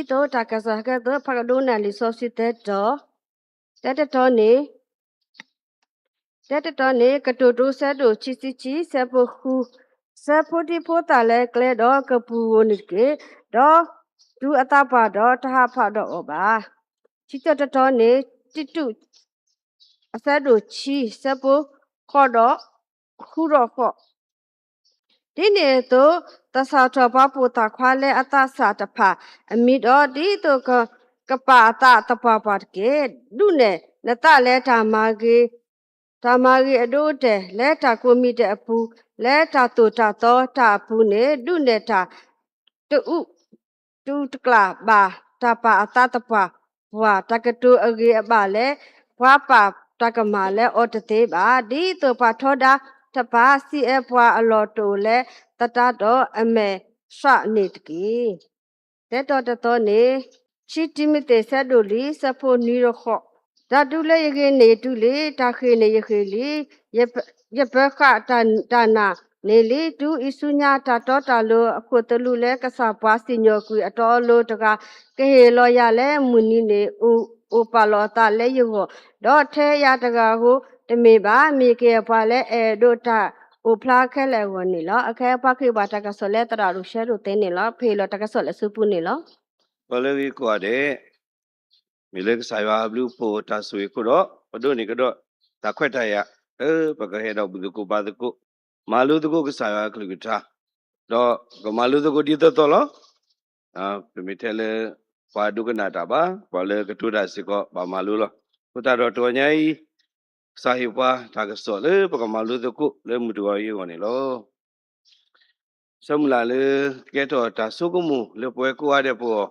တၢ်ကစီၣ်ဟဲကဲသိး ဖးကဒိနၢ်လံာ်စီဆှံသၢတီၤ, သၢတတီၤန့ၣ်, သၢတတီၤန့ၣ် ကတိၤဒိဆၢဒိၣ်ခံဆံခံ ဆၢဖိဃု, စၢဖှိဒံဖိသၣ်လၢကျဲဒီးကပူၤဧိၤန့ၣ်တက့ၢ်, ဒီးတူၤအသးပှၢ်ဒီးတဟးဖးဒီးအီၤဘၣ်. ခံတီၤတတီၤန့ၣ် တံတူး အဆၢဒိၣ်ခံ ဆၢဖိဃိးဒီး ဃုဒီးဃိး, ဒ်န့ၣ်အသိး သဆၣ်ထီၣ်ပှၤပိာ်သၣ်ခွါလၢအသးစၢ်တဖၣ်အမံၤဒီး ဒ်သိးကပာ်အသးသပှၢ်ပှၢ်တက့ၢ်. ဒုးနဲၣ်နသးလၢတၢ်မၤဂ့ၤ, တၢ်မၤဂ့ၤအဒိအတဲာ် လၢတၢ်ကိးမံၤဒဲးအပူၤ, လၢတၢ်သိၣ်တၢ်သီတၢ်အပူၤန့ၣ် ဒုးနဲၣ်တၢ် တအူ တအူတကျၢ်ဘၣ် တၢ်ပာ်အသးသပှၢ်ပှၢ် တၢ်ကတိၤအဂ့ၤအဘၣ်လၢ ပှၤပာ်တၢ်ကမၣ်လၢအီၤတသ့ဘၣ်. ဒ်သိးပှၤထီဒါတဖၣ် စံးအၢပှၤအလီၢ်တအိၣ်လၢသတးဒီး အမဲာ်ဆှးန့ၣ်တက့ၢ်. သၢတီၤတတီၤန့ၣ် ခံတံၤမသ့း ဆၢဒိၣ်လွံၢ် ဆၢဖိနွံဒီးဃိး, တၢ်ဒုးလၢယဂ့ၤန့ၣ်ယဒုးလံ, တၢ်ဃ့ၢ်န့ၣ်ယဃ့ၢ်လံ, ယပ ယပၢၤဃာ်တၢ်နးန့ၣ်လံ. တုၤအံၤဆူညါ တၢ်တီတၢ်လိၤအခိၣ်သလုးလၢ ကစၢ်ပှၤစံၣ်ညီၣ်ကွံာ်အတီအလိၤတဂၤ ကဟ့ၣ်လီၤယၤလၢမုၢ်နံၤန့ၣ် အိၣ်ပာ်လီၤအသးလၢယဂီၢ်, ဒီးထဲယၤတဂၤဧိၤတမ့ၢ်ဘၣ်, မ့ၢ်ကယဲၢ်ပှၤလၢအဲၣ်ဒိးတၢ်အိၣ်ဖျါခဲလၢာ်အဂီၢ်န့ၣ်လီၤ. အခဲအံၤပှၤဃ့ဘၣ်တၢ်ကစီၣ်လၢသရၣ်ဒိၣ်ဆၢဒိၣ်သ့န့ၣ်လီၤ. ပဟ့ၣ်လီၤတၢ်ကစီၣ်လၢအစုပူၤန့ၣ်လီၤ. ပှၤလၢဂ့ၤကိးဂၤဒဲး မ့ၢ်လၢကစၢ်ယွၤအဘျုးအဖှိၣ်တၢ်ဆိၣ်ဂ့ၤအဃိဒီး ပဒိးန့ၢ်ကဒီးတၢ်ခွဲးတၢ်ယာ် လၢပကဟဲဒီးဘူၣ်သကိးဘါသကိး မၤလိသကိးကစၢ်ယွၤအကလုၢ်ကထါ, ဒီးပကမၤလိသကိးဒ်သိးသိးလီၤ. တမ့ၢ်ထဲလၢ ပှၤဒိကနၣ်တၢ်ဘၣ်, ပှၤလၢကတိၤတၢ်စ့ၢ်ကီးဘၣ်မၤလိလီၤ. အဃိသတးဒီးတဂီၤညါအံၤ ကစၢ်ဟ့ၣ်ပှၤတၢ်ကစီၣ်လၢပကမၤလိသကိးလၢမုၢ်တဂီၤအံၤအဂီၢ်န့ၣ်လီၤ. ဆၢမုၢ်လၢ်လၢကကဲထီၣ်တၢ်ဆိကမိၣ်လၢပဝဲကိးဂၤဒဲးပဂီၢ်,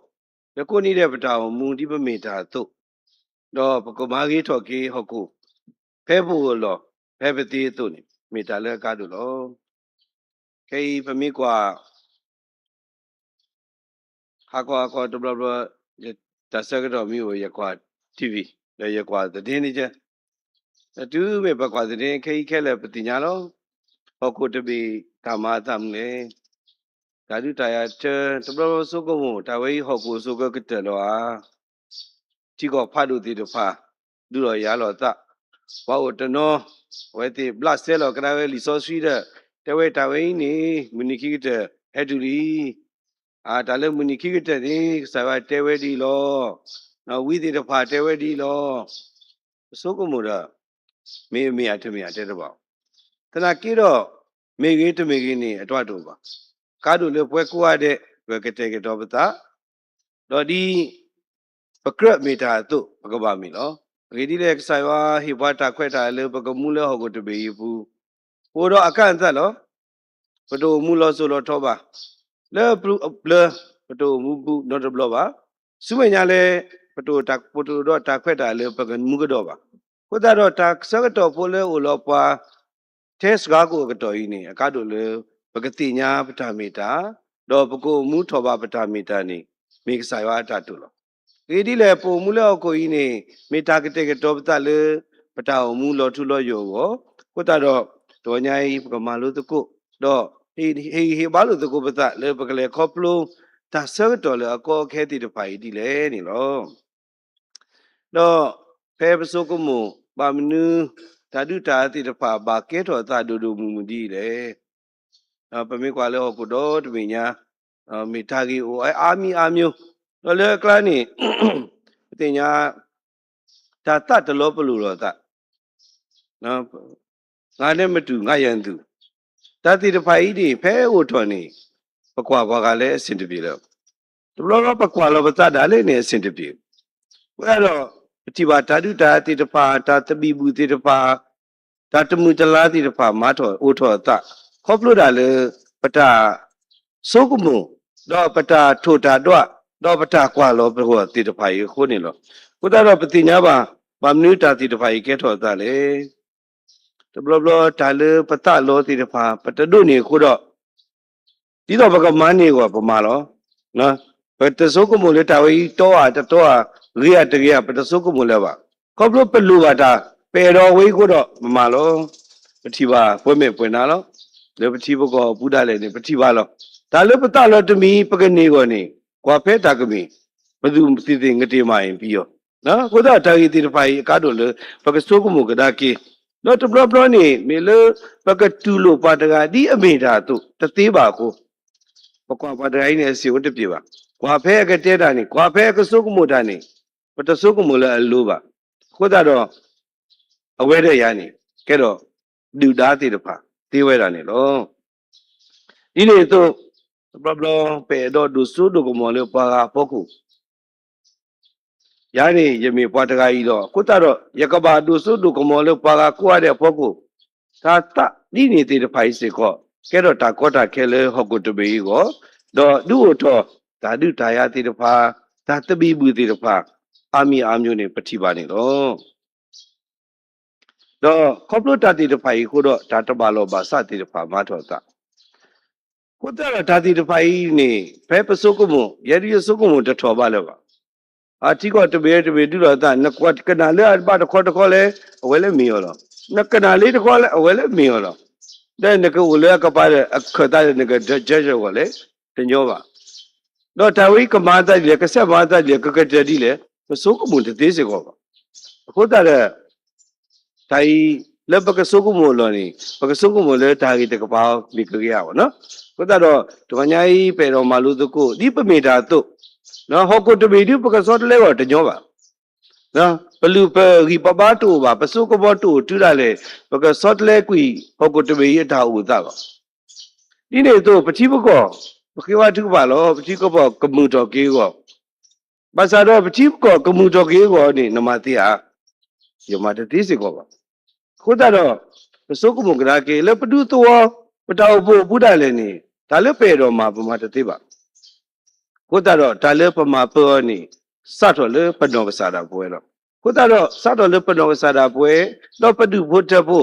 လၢကိးနံၤဒဲးပတၢ်အိၣ်မူဒ်ပမ့ၢ်တၢ်အသိး, ဒီးပကမၤဂ့ၤထီၣ်က့ၤဟီၣ်ခိၣ် ဖဲပအိၣ်အလီၢ် ဖဲပသ့အသိးန့ၣ် မ့ၢ်တၢ်လၢအကါဒိၣ်လီၤ. ခဲအံၤပမ့ၢ်ကွၢ် ဟါခီဟါခီတဘျီဘျီ တၢ်ဆၢကတီၢ်မ့ၢ်အိၣ် ယကွၢ် ထံၣ်ဝံၤ ဒီးယကွၢ်သဒ့န့ၣ်ကဲ, တုၤမ့ၢ်ပကွၢ်သဒ့ ခဲအံၤခဲလၢာ်ပသ့ၣ်ညါလီၤ. ဟီၣ်ခိၣ်တဘ့ၣ်တၢ်မၤအသးမနုၤလဲၣ်. တၢ်ဒုးတၢ်ယၤတၢ် တဘျီဘျီဆိကမိၣ် တၢ်ဝဲအံၤဟီၣ်ခိၣ်အစိၤကကတၢၢ်လီၤဧါ. ထံကီၢ်ဖးဒိၣ်သ့ၣ်တဖၣ် ဒုးလီၤယၤလီၤသး, ပှၤအိၣ်တနီၤ အဝဲသ့ၣ်ဘျးစဲလီၤကဒါဝဲလံာ်စီဆှံဒီး တဲဝဲတၢ်ဝဲအံၤန့ၣ် မုၢ်နံၤခံကတၢၢ်ဟဲတုၤလံ. အတၢ်လၢမုၢ်နံၤခံကတၢၢ်န့ၣ် ကစၢ်ယွၤတဲဝဲဒ်အံၤလီၤ. ဝံသ့ၣ်တဖၣ်တဲဝဲဒ်အံၤလီၤ. ပဆိကမိၣ်ဒီး မ့ၢ်မ့ၢ်ဧါတမ့ၢ်ဧါတဲတဘၣ်. သနာ်က့ဒီး မ့ၢ်ဂ့ၤတမ့ၢ်ဂ့ၤန့ၣ် အတၢ်တအိၣ်ဘၣ်. ကါဒိၣ်လၢပဝဲကိးဂၤဒဲး ပကတဲာ်ကတီၤပသး ဒီးဒ်ပကြၢးမ့ၢ်တၢ်အသိး ပကဘၣ်မ့ၢ်လီၤ. အဂ့ၢ်ဒ်လဲၣ် ကစၢ်ယွၤဟ့ၣ်ပှၤတၢ်ခွဲးတၢ်ယာ်လၢပကမူလၢဟီၣ်ခိၣ်တဘ့ၣ်အံၤအပူၤ, ပအိၣ်ဒီးအကါအသးလီၤ. ပတအိၣ်မူလီၤစိၤလီၤထီဘၣ်. လၢအပျၢၤ ပတအိၣ်မူဘူးနီတဘျီဘၣ်. ဆူမဲာ်ညါလၢ ပတအိၣ်ဒီးတၢ်ခွဲးတၢ်ယာ်လၢပကမူကဒီးဘၣ်. အဃိသတးဒီး တၢ်ဆၢကတီၢ်ဖိလၢအိၣ်လီၤပှၤ ထဲစှၤကိာ်အကတီၢ်အံၤန့ၣ် အကါဒိၣ်လၢ ပကသ့ၣ်ညါပတၢ်မ့ၢ်တၢ်, ဒီးပကအိၣ်မူထီၣ်ဘၣ်ပတၢ်မ့ၢ်တၢ်န့ၣ် မ့ၢ်ကစၢ်ယွၤအတၢ်တိာ်လီၤ. အဂ့ၢ်ဒ်လဲၣ် ပအိၣ်မူလၢဟီၣ်ခိၣ်အံၤန့ၣ် မ့ၢ်တၢ်ကတဲာ်ကတီၤပသးလၢ ပတၢ်အိၣ်မူလီၤထူလီၤယိာ်အဂီၢ်, အဃိသတးဒီး တဂီၤညါအံၤ ပကမၤလိသကိး, ဒီး ဟ့ၣ်ဂံၢ်ဟ့ၣ်ဘါလိာ်သကိးပသးလၢပကလဲၤခီဖျိ တၢ်ဆၢကတီၢ်လၢအကီအခဲသ့ၣ်တဖၣ်အံၤဒ်လဲၣ်န့ၣ်လီၤ. ဒီးဖဲပဆိကမိၣ် ဘၣ်မနုၤ တၢ်ဒုးတၢ်ယၤသ့ၣ်တဖၣ် ဘၣ်ကဲထီၣ်သးဒိၣ်ဒိၣ်မုၢ်မုၢ်ဒ်လဲၣ်. ပမ့ၢ်ကွၢ်လၢဟီၣ်ခိၣ်ဒီတဘ့ၣ်ညါ မ့ၢ်တၢ်ဂ့ၢ်အိၣ်အါမံၤအါမံၤ, ဒီးလၢအကျါန့ၣ် ပသ့ၣ်ညါ တၢ်သးတလီၤပလိာ်လိာ်သး ငါနဲ့မတူ ငါရန်သူ တၢ်သ့ၣ်တဖၣ်အံၤန့ၣ် ဖဲအိၣ်ထီၣ်န့ၣ် ပကွၢ်ပှၤဂၤလၢအဆင်တပြေလၢၤ. တဘျီဘျီပကွၢ်လီၤပသးဒၣ်လဲာ်န့ၣ် အဆင်တပြေ. အဃိသတးဒီး ပထံၣ်ဘၣ်တၢ်ဒုးတၢ်ယၤသ့ၣ်တဖၣ် တၢ်သဘံၣ်ဘုၣ်သ့ၣ်တဖၣ် တၢ်တမုာ်တလၤသ့ၣ်တဖၣ် မၤထီၣ်အိၣ်ထီၣ်အသး ခီဖျိဒၣ်လၢ ပတၢ်ဆိကမိၣ် ဒီးပတၢ်ထိၣ်တၢ်ဒွး ဒီးပတၢ်ကွၢ်လီၤပဂီၢ်သ့ၣ်တဖၣ်အံၤအဃိန့ၣ်လီၤ. အဃိသတးဒီး ပသ့ၣ်ညါဘၣ် ဘၣ်မနုၤတၢ်သ့ၣ်တဖၣ်အံၤကဲထီၣ်အသးလဲၣ်. တဘျီဘျီတၢ်လၢပသးလီသ့ၣ်တဖၣ် ပတဒိးန့ၢ်အဃိဒီး ဒ်သိးပကမၤန့ၢ်အဂီၢ် ပမၤလီၤ. ပတဆိကမိၣ်လၢတၢ်ဝဲအံၤတီဧါတတီဧါ ဂ့ၤဧါတဂ့ၤဧါ ပတဆိကမိၣ်လၢၤဘၣ်. ခီဖျိပလိၣ်ဘၣ်တၢ် ပအဲၣ်ဒိးဝဲအံၤအဃိဒီး ပမၤလီၤ. ပထံၣ်ဘၣ်ပှဲၤမဲာ်ပှဲၤနါလီၤ. လၢပထံပကီၢ်အပူၤဒၣ်လဲာ်န့ၣ် ပထံၣ်ဘၣ်လီၤ. တၢ်လၢပသးလီတမံၤ ပကန့ၢ်အဂီၢ်န့ၣ် ကွၢ်ဖဲတၢ်ကမ့ၢ် ဘယ်သူသေသေငတေမာရင်ပြီးရော အဃိသတးတၢ်ဂ့ၢ်သ့ၣ်တဖၣ်အံၤ အကါဒိၣ်လၢ ပကဆိကမိၣ်ကဒါက့ၤ, ဒီးတဘျီဘျီန့ၣ် မ့ၢ်လၢ ပကတူၢ်လိာ်ပှၤတဂၤဒ်အမ့ၢ်တၢ်အသိး တသ့ဘၣ်အဃိ, ပကွၢ်ပှၤတဂၤအံၤန့ၣ် အစ့အိၣ်တပျ့ၤဘၣ်. ကွၢ်ဖဲအကတဲတၢ်န့ၣ်, ကွၢ်ဖဲအကဆိကမိၣ်တၢ်န့ၣ်, ပတဆိကမိၣ်လၢအလိၤဘၣ်. အဃိသတးဒီး အဝဲဒီးယၤန့ၣ် ကဲဒီး ဒုၣ်ဒါသ့ၣ်တဖၣ်သ့ဝဲဒၣ်န့ၣ်လီၤ. ဒ်န့ၣ်အသိး တဘျီဘျီ ပအဲၣ်ဒိးဒိၣ်စိဒိၣ်ကမီၤလၢပှၤဂၤအဖီခိၣ်, ယၤန့ၣ် ယမ့ၢ်ပှၤတဂၤအံၤဒီး အဃိသတးဒီး ယကဘၣ်ဒိၣ်စိဒိၣ်ကမီၤလၢပှၤဂၤကိးဂၤဒဲးအဖီခိၣ်, တၢ်သးဒ်န့ၣ်သ့ၣ်တဖၣ်အံၤစ့ၢ်ကီး ကဲထီၣ်တၢ်ကီတၢ်ခဲလၢဟီၣ်ခိၣ်တဘ့ၣ်အံၤအဂီၢ်, ဒီးဒုးအိၣ်ထီၣ်တၢ်ဒုးတၢ်ယၤသ့ၣ်တဖၣ်, တၢ်သဘံၣ်ဘုၣ်သ့ၣ်တဖၣ်, အါမံၤအါမျိုးန့ၣ် ပထံၣ်ဘၣ်န့ၣ်လီၤ. ဒီးခီဖျိတၢ်သ့ၣ်တဖၣ်အံၤအဃိဒီး တၢ်တဘၣ်လီၢ်ဘၣ်စးသ့ၣ်တဖၣ်မၤထီၣ်အသး, အဃိသတးဒီးတၢ်သ့ၣ်တဖၣ်အံၤန့ၣ် ဖဲပဆိကမိၣ် ယဲဒၣ်ယဆိကမိၣ်တထီၣ်ဘၣ်လၢၤဘၣ်. အထံကီၢ်တဘ့ၣ်တဘ့ၣ်ဒုးလိာ်အသး နကနၣ်လၢအဘၣ်တခီတခီလဲၣ် အဝဲလၢမ့ၢ်အီၤလီၤ. နကနၣ်လၢတခီလဲၣ် အဝဲလၢမ့ၢ်အီၤလီၤ. ဒီးနကအိၣ်လၢအကပၤဒီး အခၢၣ်သးဒီးနက digest အဂီၢ်လဲၣ် တညီဘၣ်. ဒီးတၢ်ဝဲအံၤကမၤအသးဒ်လဲၣ်, ကဆဲးမၤအသးဒ်လဲၣ်, ကကတၢၢ်ဒ်လဲၣ်, ပဆိကမိၣ်တသ့စ့ၢ်ကီးဘၣ်. အဃိသတးဒီး တၢ်အံၤ လၢပကဆိကမိၣ်အလီၢ်န့ၣ် ပကဆိကမိၣ်လၢတၢ်ဂ့ၢ်တကပၤအံၤမ့ၢ်ကဂ့ၤဧါဘၣ်နီၤ. အဃိသတးဒီး တဂီၤညါအံၤ ပအဲၣ်ဒိးမၤလိသကိး ဒ်ပမ့ၢ်တၢ်အသိး, ဟီၣ်ခိၣ်တဘ့ၣ်ဒုး ပကဆီတလဲအဂီၢ်တညီဘၣ်. ပလုၢ်ပဂံၢ်ပဘါတအိၣ်ဘၣ်, ပစိကမီၤတအိၣ်တုၤဒၣ်လဲာ် ပကဆီတလဲကွံာ်ဟီၣ်ခိၣ်တဘ့ၣ်အံၤအတၢ်အိၣ်သးဘၣ်. ဒ်န့ၣ်အသိး ပထံပကီၢ် ပဃ့ဝါထုကဖၣ်လီၤ, ပထံပကီၢ်ကမုာ်ထီၣ်က့ၤအဂီၢ်, ဘၣ်ဆၣ်ဒီးပထံပကီၢ်ကမုာ်ထီၣ်က့ၤအဂီၢ်န့ၣ် နမၤသ့ဧါ. ယမၤတသ့စ့ၢ်ကီးဘၣ်. အဃိသတးဒီး ပဆိကမိၣ်ကဒါက့ၤ လၢပဒူသဝီ ပတၢ်အိၣ်ဖှိၣ်အပူၤဒၣ်လဲာ်န့ၣ် တၢ်လၢပအဲၣ်ဒိးမၤ ပမၤတသ့ဘၣ်. အဃိသတးဒီး တၢ်လၢပမၤပၢအီၤန့ၣ် စးထီၣ်လၢပနီၢ်ကစၢ်ဒၣ်ပဝဲလီၤ. အဃိသတးဒီး စးထီၣ်လၢပနီၢ်ကစၢ်ဒၣ်ပဝဲ, ဒီးပဒူၣ်ဖိထၢဖိ,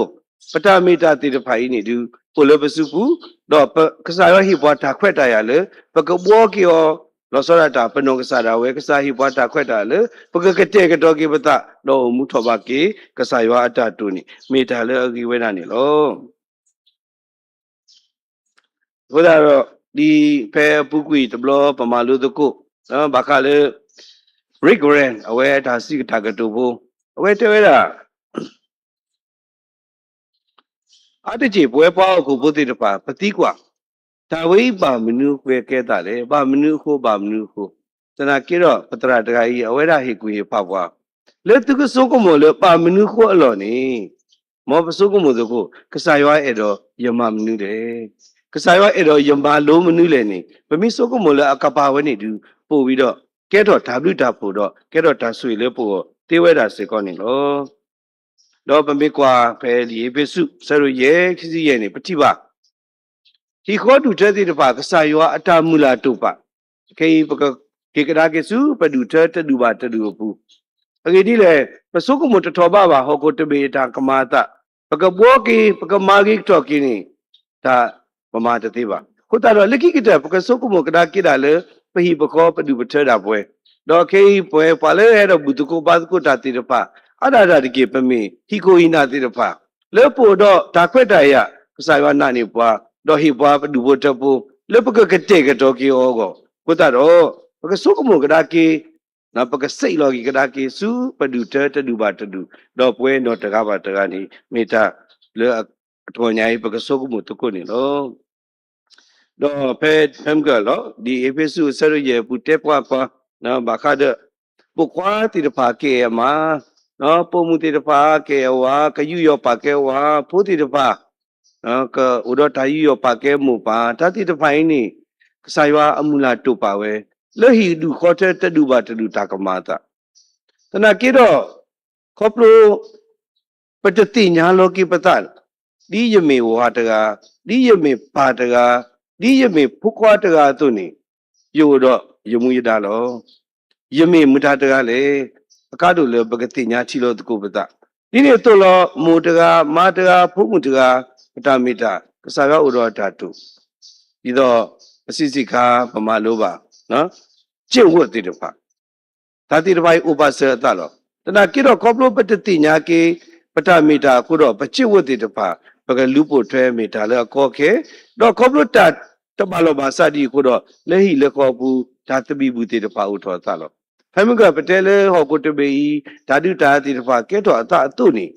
ပတၢ်မ့ၢ်တၢ်သ့ၣ်တဖၣ်အံၤန့ၣ်ဒုး အိၣ်လၢပစုပူၤ, ဒီးကစၢ်ယွၤဟ့ၣ်ပှၤတၢ်ခွဲးတၢ်ယာ်လၢ ပကဘှီက့ၤအီၤ, လီၤဆီဒၣ်တၢ် ပနီၢ်ကစၢ်ဒၣ်ဝဲ ကစၢ်ဟ့ၣ်ပှၤတၢ်ခွဲးတၢ်ယာ်လၢ ပကကတဲာ်ကတီၤက့ၤပသး ဒီးအိၣ်မူထီၣ်ဘးက့ၤ ကစၢ်ယွၤအတၢ်တိာ်န့ၣ် မ့ၢ်တၢ်လၢအဂ့ၤဝဲဒၣ်န့ၣ်လီၤ. အဃိသတးဒီး ဒ်ဖဲအပူၤကွံာ်တဘျီပမၤလိသကိး ဘၣ်ဃးလၢ Rick Warren အဝဲတၢ်စံးတၢ်ကတိၤဖိ အဝဲတဲဝဲဒၣ် အါတက့ၢ်ပဝဲပှၤဟီၣ်ခိၣ်ဖိသ့ၣ်တဖၣ် ပသံကွၢ်, တၢ်ဝဲအံၤဘၣ်မနုၤအဃိကဲသးလဲၣ်, ဘၣ်မနုၤအဃိ ဘၣ်မနုၤအဃိ, သနာ်က့ဒီး ပသရၣ်တဂၤအံၤ အဝဲဒၣ်ဟ့ၣ်ကူၣ်ဟ့ၣ်ဖးပှၤ လၢသုကဆိကမိၣ်လၢဘၣ်မနုၤအဃိအလီၢ်န့ၣ်, မ်ပဆိကမိၣ်သကိး ကစၢ်ယွၤအဲၣ်ဒိးယမၤမနုၤလဲၣ်, ကစၢ်ယွၤအဲၣ်ဒိးယမၤလိမနုၤလဲၣ်န့ၣ် ပမ့ၢ်ဆိကမိၣ်လၢအကပၤဝဲန့ၣ်ဒုး ပိာ်ဝံၤဒီး ကဲထီၣ်တၢ်ဘျုးတၢ်ဖှိၣ်ဒီး ကဲထီၣ်တၢ်ဆိၣ်ဂ့ၤလၢပဂီၢ်သ့ဝဲဒၣ်စ့ၢ်ကီးန့ၣ်လီၤ. ဒီးပမ့ၢ်ကွၢ်ဖဲလံာ်အ့းဖ့းစူး အဆၢဒိၣ်ယဲၢ် ခံဆံယဲၢ်န့ၣ် ပထံၣ်ဘၣ် ဟံၣ်ဃီဒူၣ်ထၢသ့ၣ်တဖၣ် ကစၢ်ယွၤအတၢ်မုၢ်လၢ်တိာ်ပာ်, ခဲအံၤပကက့ၤကဒါက့ၤဆူပဒူၣ်ထၢတဒူၣ်ဘၣ်တဒူၣ်အပူၤ, အဂ့ၢ်ဒ်လဲၣ်, ပဆိကမိၣ်တထီၣ်ဘးဘၣ် ဟီၣ်ခိၣ်တဘ့ၣ်အတၢ်ကမၤအသး, ပကဘှီက့ၤ ပကမၤဂ့ၤကတီၢ်က့ၤန့ၣ် တၢ်ပမၤတသ့ဘၣ်. အဃိသတးဒီး လၢခံကတၢၢ် ပကဆိကမိၣ်ကဒါက့ၤဒၣ်လၢ ပဟံၣ်ပဃီပဒူၣ်ပထၢဒၣ်ပဝဲ, ဒီးခဲအံၤပဝဲပှၤလၢဟဲဒီးဘူၣ်သကိးဘါသကိးတၢ်သ့ၣ်တဖၣ် အါဒၣ်တၢ်တက့ၢ် ပမ့ၢ်ဟံၣ်ခိၣ်ဟံၣ်နၢ်သ့ၣ်တဖၣ် လၢပအိၣ်ဒီးတၢ်ခွဲးတၢ်ယာ် ကစၢ်ယွၤနာ်န့ၢ်ပှၤ, ဒီးဟ့ၣ်ပှၤပဒူၣ်ဖိထၢဖိ လၢပကကတဲာ်ကတီၤက့ၤအီၤအဂီၢ်, အဃိသတးဒီး ပကဆိကမိၣ်ကဒါက့ၤ ပကစဲးလီၤက့ၤကဒါက့ၤဆူပဒူၣ်ထၢတဒူၣ်ဘၣ်တဒူၣ်, ဒီးပဝဲနီၢ်တဂၤဘၣ်တဂၤန့ၣ် မ့ၢ်တၢ်လၢအတဂီၤညါအံၤ ပကဆိကမိၣ်သကိးန့ၣ်လီၤ. ဒီးဖဲ ဖဲမုၢ်ကၢၢ်လီၤ ဒ်အ့းဖ့းစူးအဆၢဒိၣ်ယဲၢ်အပူၤတဲပှၤပှၤ ဘၣ်ဃးဒီး ပိာ်ခွါသ့ၣ်တဖၣ်ကအဲၣ်အမါ, ပိာ်မုၣ်သ့ၣ်တဖၣ်ကအဲၣ်အဝၤ, ကယူးယီၣ်ပာ်ကဲအဝၤ, ဖိသ့ၣ်တဖၣ် ကအိၣ်ဒီးတၢ်ယူးယီၣ်ပာ်ကဲမိၢ်ပၢ်, တၢ်သ့ၣ်တဖၣ်အံၤန့ၣ် ကစၢ်ယွၤအမုၢ်လၢ်တိာ်ပာ်ဝဲ လၢဟံၣ်ဒူၣ်ဃီထၢတဒူၣ်ဘၣ်တဒူၣ်တၢ်ကမၤအသး, သနာ်က့ဒီး ခီဖျိ ပတသ့ၣ်ညါလီၤက့ၤပသး, ဒ်ယမ့ၢ်ဝၤတဂၤ, ဒ်ယမ့ၢ်ပၢ်တဂၤ, ဒ်ယမ့ၢ်ဖိခွါတဂၤအသိးန့ၣ်, ယအိၣ်ဒီးယမူယဒါလီၤ. ယမ့ၢ်မတၤတဂၤလဲၣ်. အကါဒိၣ်လၢပကသ့ၣ်ညါထံလီၤသကိးပသး, ဒ်န့ၣ်အသိးလီၤ မိၢ်တဂၤ, မါတဂၤ, ဖိမုၣ်တဂၤ, ပတၢ်မ့ၢ်တၢ် ကစၢ်ယွၤအိၣ်ဒီးအတၢ်တိာ်, ဒ်သိး ပစံးစ့ၢ်ကီး ပမၤလိဘၣ် ကျင့်ဝတ်သ့ၣ်တဖၣ် တၢ်သ့ၣ်တဖၣ်အံၤအိၣ်ပာ်စၢၤအသးလီၤ. သနာ်က့ဒီး ခီဖျိပတသ့ၣ်ညါက့ၤ ပတၢ်မ့ၢ်တၢ်အဃိဒီး ပကျင့်ဝတ်သ့ၣ်တဖၣ် ပကလူၤပိာ်ထွဲမ့ၢ်တၢ်လၢအကီအခဲ, ဒီးခီဖျိတၢ်တဘၣ်လီၢ်ဘၣ်စးဒ်အံၤအဃိဒီး လၢဟံၣ်လၢဃီအပူၤ တၢ်သဘံၣ်ဘုၣ်သ့ၣ်တဖၣ်အိၣ်ထီၣ်အသးလီၤ. ဖဲမုၢ်ဂီၤပတဲလၢဟီၣ်ခိၣ်တဘ့ၣ်အံၤ တၢ်ဒုးတၢ်ယၤသ့ၣ်တဖၣ်ကဲထီၣ်အသးအသိးန့ၣ်,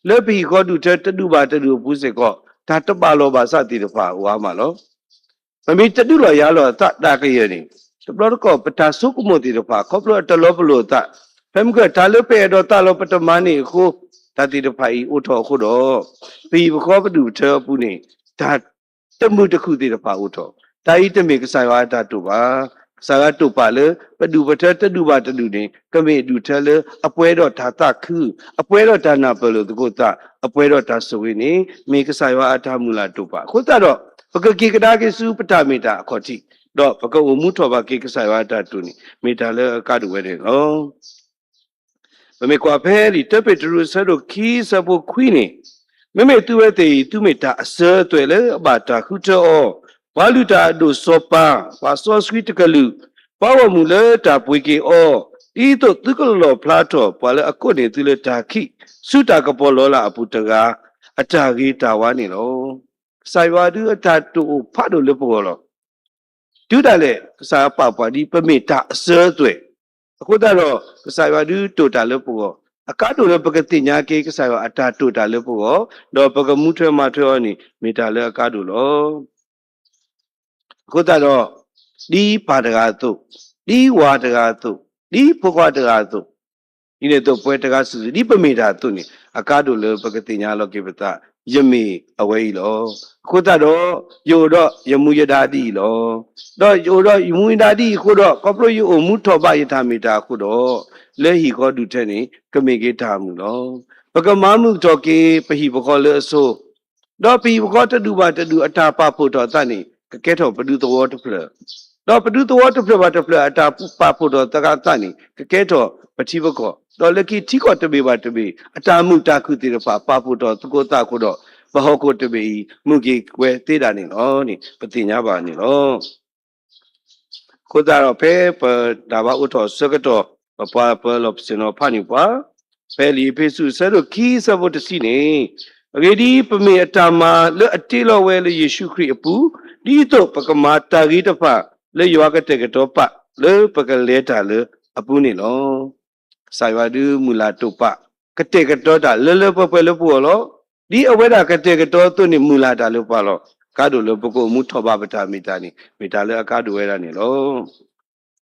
လၢပဟံၣ်ဃီဒူၣ်ထၢတဒူၣ်ဘၣ်တဒူၣ်အပူၤစ့ၢ်ကီး တၢ်တဘၣ်လီၢ်ဘၣ်စးသ့ၣ်တဖၣ်အိၣ်အါမးလီၤ. ပမ့ၢ်တဒုးလီၤယၤလီၤအသးတၢ်ကယၢၢ်န့ၣ်, တဘျီတခီၣ်ပတၢ်ဆိကမိၣ်သ့ၣ်တဖၣ် ခီဖျိအတလီၤပလိာ်အသး, ဖဲမုၢ်ဂီၤတၢ်လၢပအဲၣ်ဒိးသးလီၤပတမၤန့ၣ်အဃိ, တၢ်သ့ၣ်တဖၣ်အံၤအိၣ်ထီၣ်အဃိဒီး, ပဟံၣ်ပဃီပဒူၣ်ပထၢအပူၤန့ၣ်, တၢ်တမုာ်တခုၣ်သ့ၣ်တဖၣ်အိၣ်ထီၣ်, တၢ်အံၤတမ့ၢ်ကစၢ်ယွၤအတၢ်တိာ်ဘၣ်. ကစၢ်ယွၤတိာ်ပာ်လၢပဒူၣ်ပထၢတဒူၣ်ဘၣ်တဒူၣ်န့ၣ် ကမ့ၢ်ဒူၣ်ထၢလၢအပှဲၤဒီးတၢ်သးခု, အပှဲၤဒီးတၢ်နၢ်ပၢၢ်လိာ်သကိးသး, အပှဲၤဒီးတၢ်ဆိၣ်ဂ့ၤန့ၣ် မ့ၢ်ကစၢ်ယွၤအတၢ်မုၢ်လၢ်တိာ်ပာ်. အဃိသတးဒီး, ပကက့ၤကဒါက့ၤဆူပတၢ်မ့ၢ်တၢ်အခီၣ်ထံး, ဒီးပကအိၣ်မူထီၣ်ဘၣ်က့ၤကစၢ်ယွၤအတၢ်တိာ်န့ၣ် မ့ၢ်တၢ်လၢအကါဒိၣ်ဝဲန့ၣ်လီၤ. ပမ့ၢ်ကွၢ်ဖဲလံာ်တၢပ့းတရူးအဆၢဒိၣ်ခံ အဆၢဖိခွံန့ၣ်, မ့မ့ၢ်သုဝဲသ့ၣ်အံၤ သုမ့ၢ်တၢ်အစၢၤအသွဲၣ်လၢအဘၣ်တၢ်ဃုထၢအီၤ, ပှၤလုၢ်တၢ်အဒိၣ်စီၤပၤ, ပှၤစီဆှံတကလုာ်, ပှၤဂီၢ်မုၢ်လၢတၢ်ပှ့ၤက့ၤအီၤ, ဒ်သိးသုကလီၣ်ဖျါထီၣ်ပှၤလၢအကိးန့ၢ်သုလၢတၢ်ခံး, ဆူတၢ်ကပီၤလီၤလးအပူၤတဂၤ, အတၢ်ဂ့ၤတၢ်ဝါန့ၣ်လီၤ. ကစၢ်ယွၤဒုးအတၢ်တိာ်အိၣ်ဖးဒိၣ်လၢပဂီၢ်လီၤ. တုၤဒၣ်လဲာ် ကစၢ်ယွၤပာ်ပှၤဒ်ပမ့ၢ်တၢ်အစၢၤအသွဲၣ်, အဃိသတးဒီး ကစၢ်ယွၤဒုးတိာ်တၢ်လၢပဂီၢ်, အကါဒိၣ်လၢပကသ့ၣ်ညါက့ၤကစၢ်ယွၤအတၢ်တိာ်တၢ်လၢပဂီၢ်, ဒီးပကမူထွဲမၤထွဲအီၤန့ၣ် မ့ၢ်တၢ်လၢအကါဒိၣ်လီၤ. အဃိသတးဒီး, ဒ်ပၢ်တဂၤအသိး, ဒ်ဝၤတဂၤအသိး, ဒ်ဖိခွါတဂၤအသိး, ဒ်န့ၣ်အသိးပဝဲတဂၤစုာ်စုာ် ဒ်ပမ့ၢ်တၢ်အသိးန့ၣ် အကါဒိၣ်လၢပကသ့ၣ်ညါလီၤက့ၤပသး, ယမ့ၢ်အဝဲအံၤလီၤ. အဃိသတးဒီး, ယအိၣ်ဒီးယမူယဒါဒ်အံၤလီၤ. ဒီးယအိၣ်ဒီးယမူယဒါဒ်အံၤအဃိဒီး, ခီဖျိယအိၣ်မူထီၣ်ဘၣ်ယတၢ်မ့ၢ်တၢ်အဃိဒီး, လၢဟံၣ်ဃီဒူၣ်ထၢန့ၣ် ကမ့ၢ်က့ၤတၢ်မုာ်လီၤ. ပကမၤမုာ်ထီၣ်က့ၤ ပဟံၣ်ပဃီလၢအဆိ ဒီးပဟံၣ်ပဃီတဒူၣ်ဘၣ်တဒူၣ်အတၢ်ပာ်ဖှိၣ်ထီၣ်အသးန့ၣ် ကကဲထီၣ်ပဒူသဝီတဖျၢၣ်, ဒီးပဒူသဝီတဖျၢၣ်ဘၣ်တဖျၢၣ်အတၢ်ပာ်ဖှိၣ်ထီၣ်သးအသးန့ၣ် ကကဲထီၣ်ပထံပကီၢ်, ဒီးလၢခံထံကီၢ်တဘ့ၣ်ဘၣ်တဘ့ၣ် အတၢ်မုာ်တၢ်ခုၣ်သ့ၣ်တဖၣ်ပာ်ဖှိၣ်ထီၣ်သကိးသးအဃိဒီး, ပဟီၣ်ခိၣ်တဘ့ၣ်အံၤ မုာ်က့ၤဝဲသ့ဒၣ်န့ၣ်လီၤန့ၣ် ပသ့ၣ်ညါဘၣ်န့ၣ်လီၤ. အဃိသတးဒီး ဖဲပတၢ်ဘၣ်အိၣ်ထီၣ်အဆၢကတီၢ်, ပပှၤပၢၤလီၢ်ပဆ့ၣ်နီၤဖးန့ၢ်ပှၤ, ဖဲလံာ်အ့းဖ့းစူးအဆၢဒိၣ်ခံ အဆၢဖိတဆံန့ၣ်, အဂ့ၢ်ဒ်အံၤ, ပမ့ၢ်အတၢ်မၤလၢအတ့လီၤဝဲလၢယ့ၣ်ၡူးခရံာ်အပူၤ, ဒ်သိးပကမၤတၢ်ဂ့ၤတဖၣ် လၢယွၤကတဲာ်ကတီၤပာ်လၢပကလဲၤတၢ်လၢအပူၤန့ၣ်လီၤ. ကစၢ်ယွၤဒုးမုၢ်လၢ်တိာ်ပာ်, ကတဲာ်ကတီၤတၢ်လၢလၢပှဲၤပှဲၤလၢပဂီၢ်လီၤ. ဒ်အဝဲဒၣ်ကတဲာ်ကတီၤအသိးန့ၣ် မုၢ်လၢ်တၢ်လၢပှၤလီၤ. ကါဒိၣ်လၢပကအိၣ်မူထီၣ်ဘၣ်ပတၢ်မ့ၢ်တၢ်န့ၣ် မ့ၢ်တၢ်လၢအကါဒိၣ်ဝဲဒၣ်န့ၣ်လီၤ.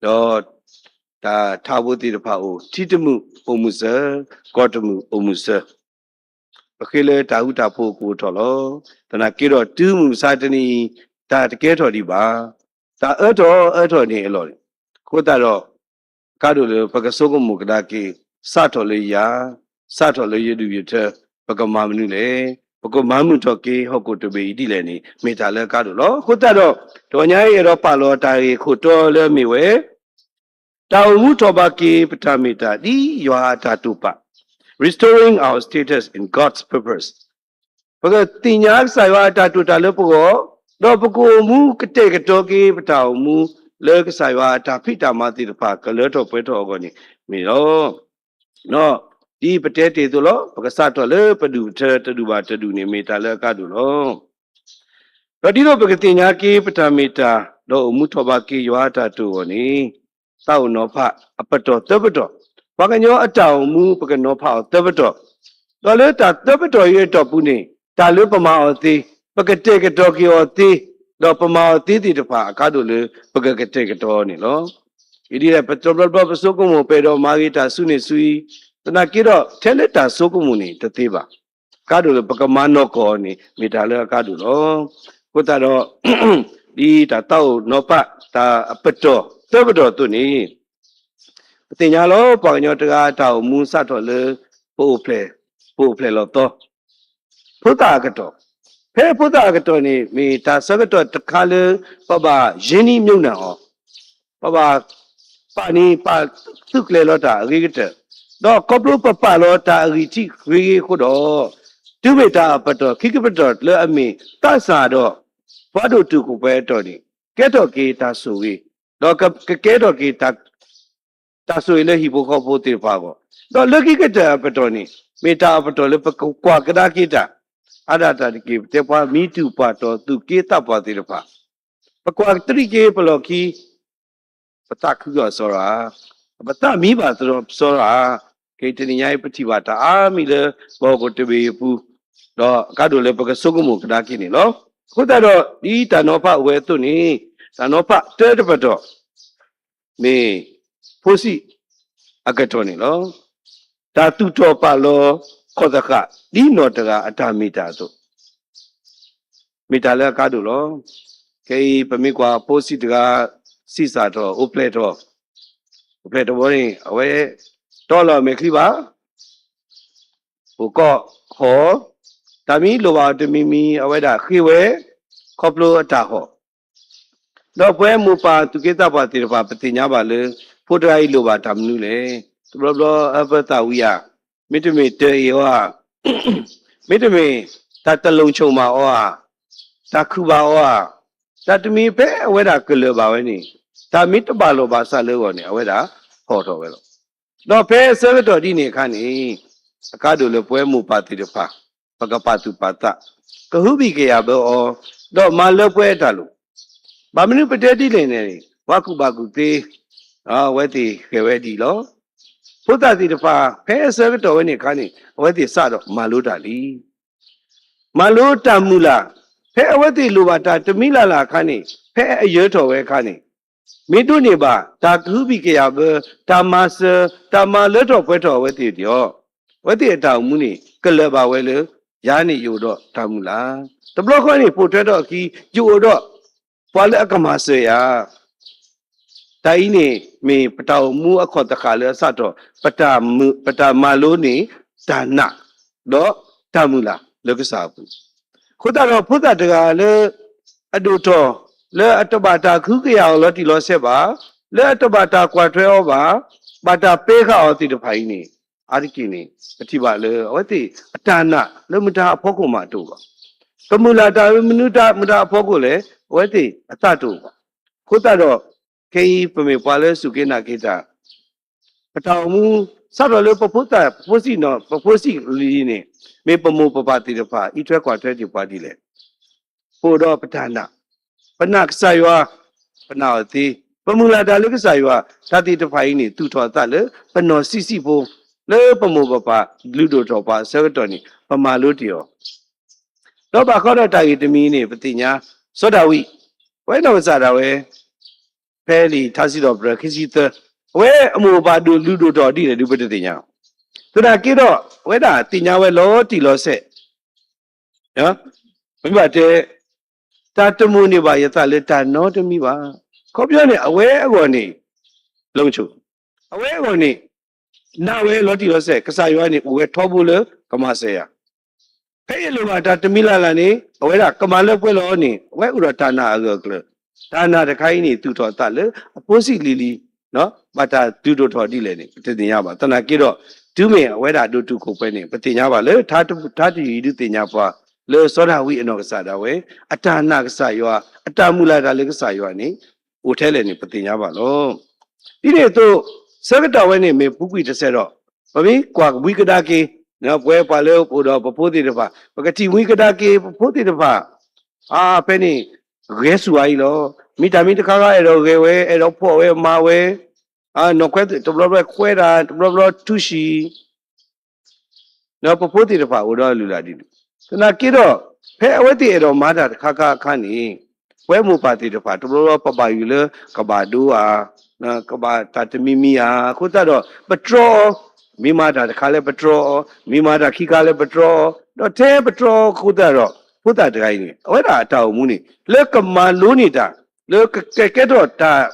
ဒီးတၢ်ထးဘိသ့ၣ်တဖၣ်အိၣ်, ထံတမုာ်အိၣ်မုာ်စၢၤ, ကီၢ်တမုာ်အိၣ်မုာ်စၢၤ, ပဃ့လၢတၢ်ဃူတၢ်ဖိးကအိၣ်ထီၣ်လီၤ. သနာ်က့ဒီးတုၤမုၢ်မဆါတနံၤအံၤ တၢ်တကဲထီၣ်ဒံးဘၣ်. တၢ်အၢထီၣ်အၢထီၣ်န့ၣ်အလီၢ်န့ၣ်, အဃိသတးဒီး ကါဒိၣ်လၢပကဆိကမိၣ်ကဒါက့ၤ, စးထီၣ်လၢယၤ, စးထီၣ်လၢယဒူၣ်ယထၢ, ပကမၤမနုၤလဲၣ်. ပကမၤမုာ်ထီၣ်က့ၤဟီၣ်ခိၣ်တဘ့ၣ်အံၤဒ်လဲၣ်န့ၣ် မ့ၢ်တၢ်လၢအကါဒိၣ်လီၤ. အဃိသတးဒီး, တဂီၤညါအံၤအဲၣ်ဒိးပာ်လီၤတၢ်ဂ့ၢ်ခိၣ်တီလၢအမ့ၢ်ဝဲ တၢ်အိၣ်မူထီၣ်ဘၣ်က့ၤပတၢ်မ့ၢ်တၢ် ဒ်ယွၤအတၢ်တိာ်ပာ်, Restoring Our Status in God's Purpose. ပကသ့ၣ်ညါကစၢ်ယွၤအတၢ်တိာ်တၢ်လၢပဂီၢ်, ဒီးပကအိၣ်မူကတဲာ်ကတီၤက့ၤပတၢ်အိၣ်မူ လၢကစၢ်ယွၤအတၢ်ဖံးတၢ်မၤသ့ၣ်တဖၣ် ကလၢထီၣ်ပှဲၤထီၣ်အဂီၢ်န့ၣ်မ့ၢ်လီၤ. ဒ်ပတဲတ့ၢ်အသိးလီၤ, ပကစးထီၣ်လၢပဒူၣ်ပထၢတဒူၣ်ဘၣ်တဒူၣ်န့ၣ် မ့ၢ်တၢ်လၢအကါဒိၣ်လီၤ. ဒီးဒ်သိးပကသ့ၣ်ညါက့ၤပတၢ်မ့ၢ်တၢ်, ဒီးအိၣ်မူထီၣ်ဘၣ်က့ၤယွၤအတၢ်တိာ်အဂီၢ်န့ၣ်, သးအိၣ်နီၤဖးအပတီၢ်သၢပတီၢ်, ပှၤကညီအတၢ်အိၣ်မူပကနီၤဖးအီၤသၢပတီၢ်, ဒီးလၢတၢ်သၢပတီၢ်အံၤအတီၢ်ပူၤန့ၣ်, တၢ်လၢပမၤအီၤသ့, ပကတဲာ်ကတီၤက့ၤအီၤသ့, ဒီးပမၤအီၤသ့သ့ၣ်တဖၣ်အကါဒိၣ်လၢပကကတဲာ်ကတီၤန့ၣ်လီၤ. အံၤဒ်လဲၣ် ပတဘျီဘျီပဆိကမိၣ်ပအဲၣ်ဒိးမၤဂ့ၤတၢ်ဆူန့ၣ်ဆူအံၤ, သနာ်က့ဒီး ထဲလၢတၢ်ဆိကမိၣ်န့ၣ်တသ့ဘၣ်. ကါဒိၣ်လၢပကမၤနီၢ်ကီၢ်အီၤန့ၣ် မ့ၢ်တၢ်လၢအကါဒိၣ်လီၤ. အဃိသတးဒီး ဒ်တၢ်သးအိၣ်နီၤဖး တၢ်အပတီၢ်သၢပတီၢ်အသိးန့ၣ်, ပသ့ၣ်ညါလီၤ ပှၤကညီတဂၤအတၢ်အိၣ်မူစးထီၣ်လၢ ပအိၣ်ဖျဲၣ်, ပအိၣ်ဖျဲၣ်လီၤသီ ဖိသၣ်အကတီၢ်, ဖဲဖိသၣ်အကတီၢ်န့ၣ် မ့ၢ်တၢ်ဆၢကတီၢ်တခါလၢ ပဘၣ်ရင်းနှီးမြှုပ်နှံအီၤ, ပဘၣ် ပာ်န့ၢ်ပာ်သုးကျဲၤလီၤတၢ်အဂ့ၤကတၢၢ်, ဒီးခီဖျိပပာ်လီၤတၢ်အဂံၢ်ထံးဂ့ၤဂ့ၤအဃိဒီး, တုၤမ့ၢ်တၢ်အပတီၢ်ခံကပတီၢ်လၢအမ့ၢ်သးစၢ်ဒီး ပှၤဒိၣ်တုာ်ခိၣ်ပှဲၤအတီၢ်န့ၣ် ကဲထီၣ်က့ၤတၢ်ဆိၣ်ဂ့ၤ, ဒီးကကဲထီၣ်က့ၤ တၢ်ဆိၣ်ဂ့ၤလၢဟံၣ်ဖိဃီဖိသ့ၣ်တဖၣ်အဂီၢ်, ဒီးလၢခံကတၢၢ်အပတီၢ်န့ၣ် မ့ၢ်တၢ်အပတီၢ်လၢပကကွၢ်ကဒါက့ၤတၢ်, အါဒၣ်တၢ်တက့ၢ် ပတဲပှၤမံတူၢ်ပှၢ်တီၢ်သူၣ်က့သးပှၢ်သ့ၣ်တဖၣ်, ပကွၢ်တရံးက့ၤပလီၢ်ခံ ပသးခုကစီၤရၣ်, ပသးမံဘၣ်သရီပစီရၤ, ခဲအံၤတနံၤညါအံၤ ပထံၣ်ဘၣ်တၢ်အါမံၤလၢ ပဟီၣ်ခိၣ်တဘ့ၣ်အပူၤ, ဒီးအကါဒိၣ်လၢပကဆိကမိၣ်ကဒါက့ၤန့ၣ်လီၤ. အဃိသတးဒီး ဒ်တၢ်နီၤဖးအိၣ်ဝဲအသိးန့ၣ်, တၢ်နီၤဖးတၢတပတီၢ် မ့ၢ်ဖိစံၣ်အကတီၢ်န့ၣ်လီၤ. တၢ်သူၣ်ထီၣ်ပာ်လီၤခီၣ်သဃာ် ဒ်နီၢ်တဂၤအတၢ်မ့ၢ်တၢ်အသိး, မ့ၢ်တၢ်လၢအကါဒိၣ်လီၤ. ခဲအံၤပမ့ၢ်ကွၢ်ဖိစံၣ်တဂၤ စံၣ်စၢ်ထီၣ် အိၣ်ဖျဲၣ်ထီၣ်, အိၣ်ဖျဲၣ်တဘျီန့ၣ် အဝဲတီလီၤအမဲာ်ချံဘၣ် အိၣ်ကီးဟီၣ်, တၢ်မံလိၣ်ဘၣ်အီၤတမံၤမံၤ အဝဲဒၣ်ဃ့ဝဲ ခီဖျိအတၢ်ဟီၣ်, ဒီးပဝဲမိၢ်ပၢ်သူၣ်က့သးပှၢ်သ့ၣ်တဖၣ် ပသ့ၣ်ညါဘၣ်လၢ ဖိတဂၤအံၤလိၣ်ဘၣ်တၢ်မနုၤလဲၣ်. တဘျီဘျီအပသးဝံၤဧါ, မ့တမ့ၢ်တၢ်အ့ၣ်အီၤဧါ, မ့တမ့ၢ်တၢ်တလီၤဆိၣ်မၤအီၤဧါ, တၢ်ခုၣ်ဘၣ်အီၤဧါ, တၢ်တမံၤဖဲအဝဲဒၣ်ကလၢာ်ဘၣ်ဝဲန့ၣ်, တၢ်မ့ၢ်တဘၣ်လိာ်ဘၣ်စးလၢအဂီၢ်န့ၣ် အဝဲဒၣ်ဟီၣ်ထီၣ်ဝဲလီၤ. ဒီးဖဲအဆၢကတီၢ်ဒ်န့ၣ်အခါန့ၣ်, အကါဒိၣ်လၢပဝဲမိၢ်ပၢ်သ့ၣ်တဖၣ် ပကပာ်သူၣ်ပာ်သး, ကဟုဘံၣ်ကယာ်ဘၢအီၤ, ဒီးမၤလၢပှဲၤအတၢ်လိၣ်, ဘၣ်မနုၤပတဲဒ်လဲၣ်န့ၣ်, ပှၤကူၣ်ဘၣ်ကူၣ်သ့ အဝဲသ့ၣ်ဃဲၤဝဲဒ်အံၤလီၤ. ဖိသၣ်သ့ၣ်တဖၣ် ဖဲအဆၢကတီၢ်ဝဲန့ၣ်အခါန့ၣ် အဝဲသ့ၣ်စးဒီးမၤလိတၢ်လံ. မၤလိတၢ်မုၢ်လၢ်, ဖဲအဝဲသ့ၣ်လိၣ်ဘၣ်တၢ်တမံၤလၢ်လၢ်အခါန့ၣ်, ဖဲအယၢၤထီၣ်ဝဲအခါန့ၣ်, မ့ၢ်ဒိးန့ၢ်ဘၣ် တၢ်ကဟုဘံၣ်ကယာ်ဘၢ, တၢ်မၤစၢၤ, တၢ်မၤလၢထီၣ်ပှဲၤထီၣ်အဝဲသ့ၣ်ဒီး, အဝဲသ့ၣ်အတၢ်အိၣ်မူန့ၣ် ကလၢာ်ဘၣ်ဝဲလၢ ယၤန့ၣ်ယအိၣ်ဒီးတၢ်မုၢ်လၢ်, တဘျီဃီန့ၣ် ပိာ်ထွဲထီၣ်အခံ ယအိၣ်ဒီး ပှၤလၢအကမၤစၢၤယၤ တၢ်အံၤန့ၣ် မ့ၢ်ပတၢ်အိၣ်မူအခီၣ်သဃာ်လၢအစးထီၣ် ပတၢ်မၤလိန့ၣ် တၢ်နာ် ဒီးတၢ်မုၢ်လၢ်လၢကစၢ်အပူၤ, အဃိသတးဒီးဖိသၣ်တဂၤလၢ အဒိၣ်ထီၣ် လၢအတဘၣ်တၢ်ကဟုကယာ်အီၤလီၤတံၢ်လီၤဆဲးဘၣ်, လၢအတဘၣ်တၢ်ကွၢ်ထွဲအီၤဘၣ်, ဘၣ်တၢ်ပဲဃာ်အီၤသ့ၣ်တဖၣ်အံၤန့ၣ်, အါတက့ၢ်န့ၣ် ပထံၣ်ဘၣ်လၢအဝဲသ့ၣ်အတၢ်နာ်လၢမတၤအဖီခိၣ်မးတအိၣ်ဘၣ်. ကမုၢ်လၢ်တၢ်လၢမနုၤတၢ်မတၤအဖီခိၣ်လဲၣ်, အဝဲသ့ၣ်အသးတအိၣ်ဘၣ်. အဃိသတးဒီး ခဲအံၤပမ့ၢ်ပှၤလၢစူၢ်က့ၤနာ်က့ၤတၢ် ပတၢ်အိၣ်မူ စးထီၣ်လၢပဖိသၣ် ပဖိဆံးနီၤ ပဖိဆံးလံၤန့ၣ် မ့ၢ်ပမိၢ်ပပၢ်သ့ၣ်တဖၣ် အံးထွဲကွၢ်ထွဲက့ၤပှၤဒ်လဲၣ်. ပအိၣ်ဒီးပတၢ်နာ်, ပနာ်ကစၢ်ယွၤ, ပနာ်အီၤသ့, ပမုၢ်လၢ်တၢ်လၢကစၢ်ယွၤ, တၢ်သ့ၣ်တဖၣ်အံၤန့ၣ် သူၣ်ထီၣ်အသးလၢပနီၢ်ဆံးဆံးဖိ, လၢပမိၢ်ပပၢ်လုၢ်ဒိၣ်ထီၣ်ပှၤအဆၢကတီၢ်န့ၣ် ပမၤလိတ့ၢ်အီၤ ဒီးဘၣ်ဃးဒီးတၢ်ဂ့ၢ်တမံၤန့ၣ် ပသ့ၣ်ညါ စီၤဒၤဝံး, အဝဲနီၢ်ကစၢ်ဒၣ်ဝဲ ဖဲလံာ်ထါစံးထီၣ်ပတြၢၤခံဆံသၢ, အဝဲအမိၢ်အပၢ်ဒိၣ်လုၢ်ဒိၣ်ထီၣ်ဒ်လဲၣ်ဒုးပတသ့ၣ်ညါ, သနာ်က့ဒီး အဝဲဒၣ်သ့ၣ်ညါဝဲလီၤတံၢ်လီၤဆဲး, မ့ၢ်ဘၣ်တဲ, တၢ်တမိၣ်န့ၢ်ဘၣ်ယသးလၢတၢ်နီတမံၤဘၣ်. ခီပညီန့ၣ် အဝဲအဂီၢ်န့ၣ် လီၤမဆူၣ်, အဝဲအဂီၢ်န့ၣ် နာ်ဝဲလီၤတံၢ်လီၤဆဲး, ကစၢ်ယွၤန့ၣ် အိၣ်ဝဲထီဘိလၢကမၤစၢၤယၤ ဖဲယလိၣ်ဘၣ်တၢ်တမံၤလၢ်လၢ်န့ၣ် အဝဲဒၣ်ကမၤလၢပှဲၤလီၤန့ၣ် အဝဲအိၣ်ဒီးတၢ်နာ်အဂၢၢ်အကျၢၤ, တၢ်နာ်တခါအံၤန့ၣ် သူၣ်ထီၣ်အသးလၢအဖိဆံးလံၤလံၤ, ဘၣ်တၢ်ဒုးဒိၣ်ထီၣ်ဒ်လဲၣ်န့ၣ် ပတသ့ၣ်ညါဘၣ်. သနာ်က့ဒီး တုၤမ့ၢ်အဝဲဒၣ်ဒိၣ်တုာ်ခိၣ်ပှဲၤန့ၣ် ပသ့ၣ်ညါဘၣ်လၢ ထါတယုၢ်အံၤဒုးသ့ၣ်ညါပှၤ လၢစီၤဒၤဝံးအနီၢ်ကစၢ်ဒၣ်ဝဲ အတၢ်နာ်ကစၢ်ယွၤ, အတၢ်မုၢ်လၢ်တၢ်လၢကစၢ်ယွၤန့ၣ် အိၣ်ထဲလဲၣ်န့ၣ် ပသ့ၣ်ညါဘၣ်လီၤ. ဒ်န့ၣ်အသိး ဆၢကတီၢ်ဝဲန့ၣ် မ့ၢ်ပူၤကွံာ်တစဲးဒီး ပမ့ၢ်ကွၢ်ဝံကဒါက့ၤ ပဝဲပှၤလၢအိၣ်ဒီးပဖိသ့ၣ်တဖၣ် ပကထံၣ်ဝံကဒါက့ၤ ပဖိသ့ၣ်တဖၣ် အါဖဲန့ၣ် ဂဲၤဆူၣ်အါအံၤလီၤ. မ့ၢ်တၢ်မ့ၢ်တခါခါ အဲၣ်ဒိးဂဲၤဝဲ အဲၣ်ဒိးဖီၣ်ဝဲမၤဝဲ, နီၢ်ခွဲးတဘျီဘျီခွဲးတၢ် တဘျီဘျီထူဆံၣ် ဒီးပဖိသ့ၣ်တဖၣ်အိၣ်ဒီးလုၢ်လၢ်ဒ်န့ၣ်, သနာ်က့ဒီး ဖဲအဝဲသ့ၣ်အဲၣ်ဒိးမၤတၢ်တခါခါအခါန့ၣ် ပဝဲမိၢ်ပၢ်သ့ၣ်တဖၣ် တဘျီဘျီပဘၣ်ယိၣ်လၢကဘၣ်ဒိဧါ, ကဘၣ်တၢ်တမံၤမံၤဧါ, အဃိသတးဒီး ပတြီအီၤ, မ့ၢ်မၤတၢ်တခါလၢပတြီအီၤ, မ့ၢ်မၤတၢ်ခံခါလၢပတြီအီၤ, ဒီးထဲပတြီအီၤအဃိသတးဒီး ဖိသၣ်တဂၤအံၤန့ၣ် အဝဲဒၣ်အတၢ်အိၣ်မူန့ၣ် လၢကမၤလိန့ၢ်တၢ် လၢကကဲထီၣ်တၢ်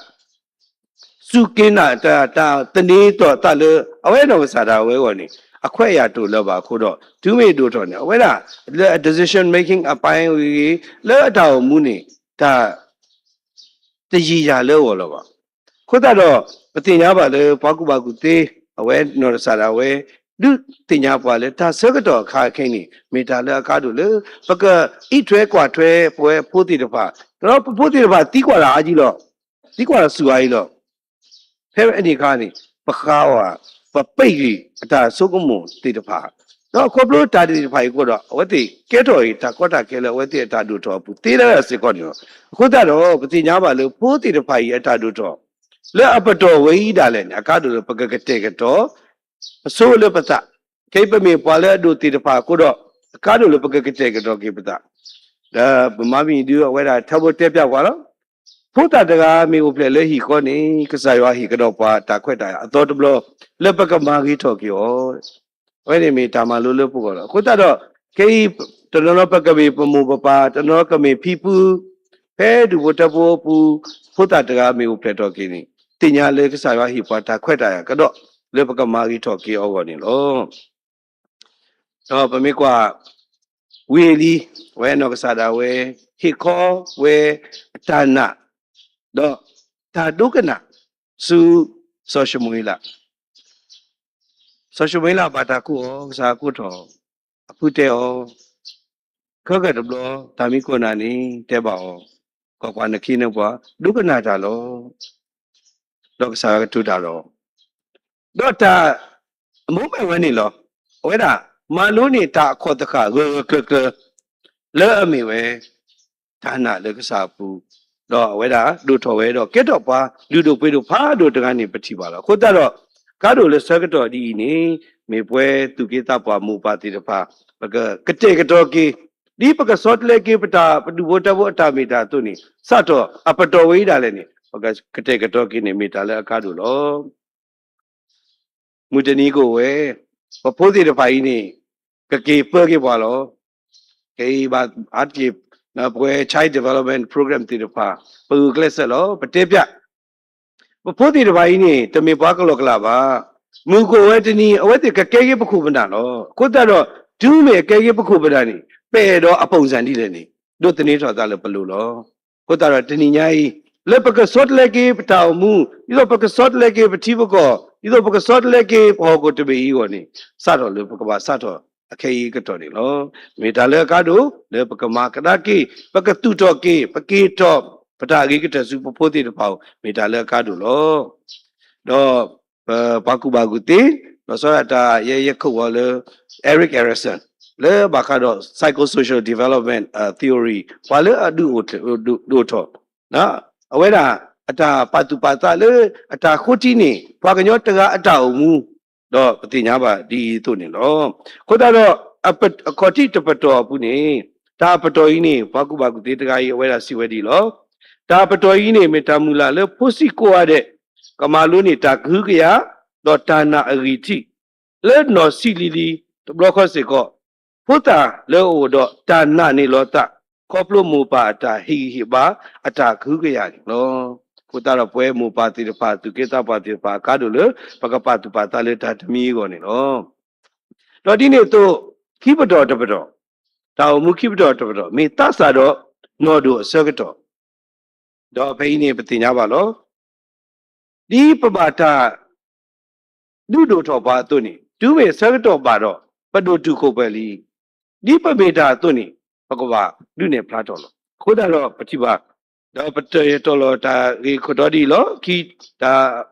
စူၢ်က့ၤနာ်တၢ် တၢ်သန့ၤထီၣ်အသးလၢ အဝဲနီၢ်ကစၢ်ဒၣ်ဝဲအဂီၢ်န့ၣ် အခွဲးအယာ်တအိၣ်လၢၤဘၣ်အဃိဒီး တုၤမ့ၢ်ဒိၣ်ထီၣ်န့ၣ် အဝဲဒၣ်လၢအ decision making အပိုင်းဂ့ၤဂ့ၤ လၢအတၢ်အိၣ်မူန့ၣ် တၢ်တယံာ်ယၤလၢအဂီၢ်လၢၤဘၣ်. အဃိသတးဒီး ပသ့ၣ်ညါဘၣ်လၢပှၤကူၣ်ဘၣ်ကူၣ်သ့ အဝဲနီၢ်ကစၢ်ဒၣ်ဝဲ ဒုးသ့ၣ်ညါပှၤလၢတၢ်ဆၢကတီၢ်အခါခဲအံၤန့ၣ် မ့ၢ်တၢ်လၢအကါဒိၣ်လၢ ပကအံးထွဲကွၢ်ထွဲပဝဲဖိသ့ၣ်တဖၣ် ဒီးပဖိသ့ၣ်တဖၣ်သံကွၢ်တၢ်အါကံလီၤ. သံကွၢ်တၢ်ဆူၣ်အါအံၤလီၤ. ဖဲအနံၤအခါန့ၣ် ပဃါအီၤ ပပ့ၢ်ဂံၢ်အတၢ်ဆိကမိၣ်သ့ၣ်တဖၣ် ဒီးခီဖျိတၢ်သ့ၣ်တဖၣ်အံၤအဃိဒီး အဝဲသ့ၣ်ကဲထီၣ်အံၤ တၢ်ကီတၢ်ခဲလၢအဝဲသ့ၣ်အတၢ်ဒိၣ်ထီၣ်အပူၤသ့လၢစ့ၢ်ကီးန့ၣ်လီၤ. အဃိသတးဒီး ပသ့ၣ်ညါဘၣ်လၢဖိသ့ၣ်တဖၣ်အံၤအတၢ်ဒိၣ်ထီၣ် လၢအပတီၢ်ဝဲအံၤဒၣ်လဲာ်န့ၣ် အကါဒိၣ်လၢပကကတဲာ်ကတီၤ အဆိလၢပသး, ခဲအံၤပမ့ၢ်ပှၤလၢအဒိးသ့ၣ်တဖၣ်အဃိဒီး အကါဒိၣ်လၢပကကတဲာ်ကတီၤက့ၤပသး, ဒီးပမၤမ့ၢ်ဒုးအဝဲဒၣ်ထၢဘိတဲပၠးပှၤလီၤ. ဖိသၣ်တဂၤမ့ၢ်အိၣ်ဖျဲၣ်လၢဟံၣ်ဃီန့ၣ် ကစၢ်ယွၤဟ့ၣ်ကဒီးပှၤတၢ်ခွဲးတၢ်ယာ်အသီတဘျီ လၢပကမၤဂ့ၤထီၣ်က့ၤအီၤ အဝဲန့ၣ်မ့ၢ်တၢ်မၤလိလၢပဂီၢ်လီၤ. အဃိသတးဒီး ခဲအံၤ တနီၤနီၤပကမ့ၢ်ပမိၢ်ပပၢ်, တနီၤနီၤကမ့ၢ်ဖံဖု, ဖဲဒူၣ်ဖိထၢဖိအပူၤ ဖိသၣ်တဂၤမ့ၢ်အိၣ်ဖျဲၣ်ထီၣ်က့ၤန့ၣ် သ့ၣ်ညါလၢကစၢ်ယွၤဟ့ၣ်ပှၤတၢ်ခွဲးတၢ်ယာ်ကဒီး လၢပကမၤဂ့ၤထီၣ်က့ၤအဂီၢ်န့ၣ်လီၤ. ဒီးပမ့ၢ်ကွၢ် ဝံအလံ, အဝဲနီၢ်ကစၢ်ဒၣ်ဝဲ ဟ့ၣ်ခီဝဲအတၢ်နာ် ဒီးတၢ်ဒိကနၣ်ဆူ စီၤၡမူၤအ့လး, စီၤၡမူၤအ့လးဘၣ်တၢ်ကိးအီၤ, ကစၢ်ယွၤကိးထီၣ်, အဖုတဲအီၤ, ခဲကတဘျီ တၢ်မံကိးနၤန့ၣ် တဲဘၣ်အီၤ, ကွၢ်ကွၢ်, နခ့နပှၤ ဒိကနၣ်တၢ်လီၤ. ဒီးကစၢ်ယွၤကတိၤတၢ်ဒီး ဒီးတၢ် အမူမ့ၢ်ဝဲန့ၣ်လီၤ. အဝဲဒၣ် မၤလိန့ၢ်တၢ်အခီၣ်သဃာ်ဂၢၢ်ဂၢၢ်ကျၢၤကျၢၤ လၢအမ့ၢ်ဝဲ တၢ်နာ်လၢကစၢ်အပူၤ, ဒီးအဝဲဒၣ်ဒိၣ်ထီၣ်ဝဲဒီးကဲထီၣ်ပှၤလုၢ်ဒိၣ်ပှ့ၤဒိၣ်ဖးဒိၣ်တဂၤန့ၣ် ပထံၣ်ဘၣ်လီၤ. အဃိသတးဒီး ကါဒိၣ်လၢဆၢကတီၢ်ဒ်အံၤန့ၣ် မ့ၢ်ပှၤသူၣ်က့သးပှၢ်မိၢ်ပၢ်သ့ၣ်တဖၣ် ပကကတဲာ်ကတီၤက့ၤ ဒ်ပကဆီတလဲက့ၤပတၢ်ပဒူၣ်ဖိထၢဖိအတၢ်မ့ၢ်တၢ်အသိးန့ၣ် စးထီၣ်အပတီၢ်ဝဲအံၤဒၣ်လဲာ်န့ၣ် ပကကတဲာ်ကတီၤက့ၤန့ၣ် မ့ၢ်တၢ်လၢအကါဒိၣ်လီၤ. မုၢ်တနံၤကအိၣ်ဝဲ, ပဖိသ့ၣ်တဖၣ်အံၤန့ၣ် ကက့ၤပၢက့ၤပှၤလီၤ. ခဲအံၤဘၣ်အါတက့ၢ် ပဝဲ Child Development Program သ့ၣ်တဖၣ် ပဂုာ်ကျဲးစၢးလီၤ. ပတဲပျး ပဖိသ့ၣ်တဖၣ်အံၤန့ၣ် တမ့ၢ်ပှၤကလီကလးဘၣ်. မုၢ်ကအိၣ်ဝဲတနံၤ အဝဲသ့ၣ်ကကဲက့ၤပခိၣ်ပနၢ်လီၤ. အဃိသတးဒီး တုၤမ့ၢ်အကဲက့ၤပခိၣ်ပနၢ်န့ၣ် ပအဲၣ်ဒိးအ ပုံစံ ဒ်လဲၣ်န့ၣ် ဒိးသန့ၤထီၣ်သးလၢပလိၤလီၤ. အဃိသတးဒီးတနံၤညါအံၤ လၢပကဆီတလဲက့ၤပတၢ်အိၣ်မူ, ဒ်သိးပကဆီတလဲက့ၤပထံပကီၢ်, ဒ်သိးပကဆီတလဲက့ၤပဟီၣ်ခိၣ်တဘ့ၣ်အံၤအဂီၢ်န့ၣ် စးထီၣ်လၢပကဘၣ်စးထီၣ်အခဲအံၤအကတီၢ်န့ၣ်လီၤ. မ့ၢ်တၢ်လၢအကါဒိၣ် လၢပကမၤကဒါက့ၤ, ပကသူၣ်ထီၣ်က့ၤ, ပက့ၤထီၣ် ပတၢ်အဂ့ၤကတၢၢ်ဆူပဖိသ့ၣ်တဖၣ်အအိၣ် မ့ၢ်တၢ်လၢအကါဒိၣ်လီၤ. ဒီး ပပှၤကူၣ်ဘၣ်ကူၣ်သ့, လီၤဆီဒၣ်တၢ်ယဲယဲခိၣ်ဝီၤလၢ Erik Erikson လၢဘၣ်ဃးဒီး psychosocial development theory ပှၤလၢအဒုးအိၣ်ထီၣ်, အဝဲဒၣ် အတၢ်ပာ်သူၣ်ပာ်သးလၢ အတၢ်ဃိထံန့ၣ် ပှၤကညီတဂၤအတၢ်အိၣ်မူ, ဒီးပသ့ၣ်ညါဘၣ်ဒ်အံၤအသိးန့ၣ်လီၤ. အဃိသတးဒီး အခီၣ်ထံးတပတီၢ်အပူၤန့ၣ် တၢ်ပတီၢ်အံၤန့ၣ် ပှၤကူၣ်ဘၣ်ကူၣ်သ့တဂၤအံၤ အဝဲဒၣ်စံးဝဲဒ်အံၤလီၤ. တၢ်ပတီၢ်အံၤန့ၣ် မ့ၢ်တၢ်မုၢ်လၢ်လၢဖိဆံးကိးဂၤဒဲး ကမၤလိန့ၢ်တၢ်ကဟုကယာ် ဒီးတၢ်နာ်အဂံၢ်ထံး လၢနီၢ်ဆံးလံၤလံၤ တဘျီဃီစ့ၢ်ကီး ဖိသၣ်လၢအအိၣ်ဒီးတၢ်နာ်န့ၢ်လီၤသး ခီဖျိမိၢ်ပၢ်အတၢ်ဟ့ၣ်ဂံၢ်ဟ့ၣ်ဘါ အတၢ်ကဟုကယာ်န့ၣ်လီၤ. အဃိသတးဒီးပဝဲမိၢ်ပၢ်သ့ၣ်တဖၣ် သူၣ်က့သးပှၢ်သ့ၣ်တဖၣ် အကါဒိၣ်လၢ ပကပာ်သူၣ်ပာ်သးလၢတၢ်တမံၤအဂီၢ်န့ၣ်လီၤ. ဒီးဒ်န့ၣ်အသိး ခံပတီၢ်တပတီၢ်, တၢ်အိၣ်မူခံပတီၢ်တပတီၢ် မ့ၢ်သးစၢ်ဒီးနီၢ်ဒိၣ်အဆၢကတီၢ်, ဒီးဖဲအံၤန့ၣ် ပသ့ၣ်ညါဘၣ်လီၤ. ဒ်ပဘၣ်တၢ် ဒုးဒိၣ်ထီၣ်ပှၤအသိးန့ၣ် တုၤမ့ၢ်ဆၢကတီၢ်ဘၣ်ဒီး ပဒိၣ်တုာ်ခိၣ်ပှဲၤလံ. ဒ်ပမ့ၢ်တၢ်အသိးန့ၣ် ပကဘၣ်ဒုးနဲၣ်ဖျါထီၣ်လီၤ. အဃိသတးဒီးပထံၣ်ဘၣ်, ဒီးပတတီၢ်လီၤတၢ်ဂ့ၢ်ခိၣ်တီဒ်အံၤလီၤ. ခံ, တၢ်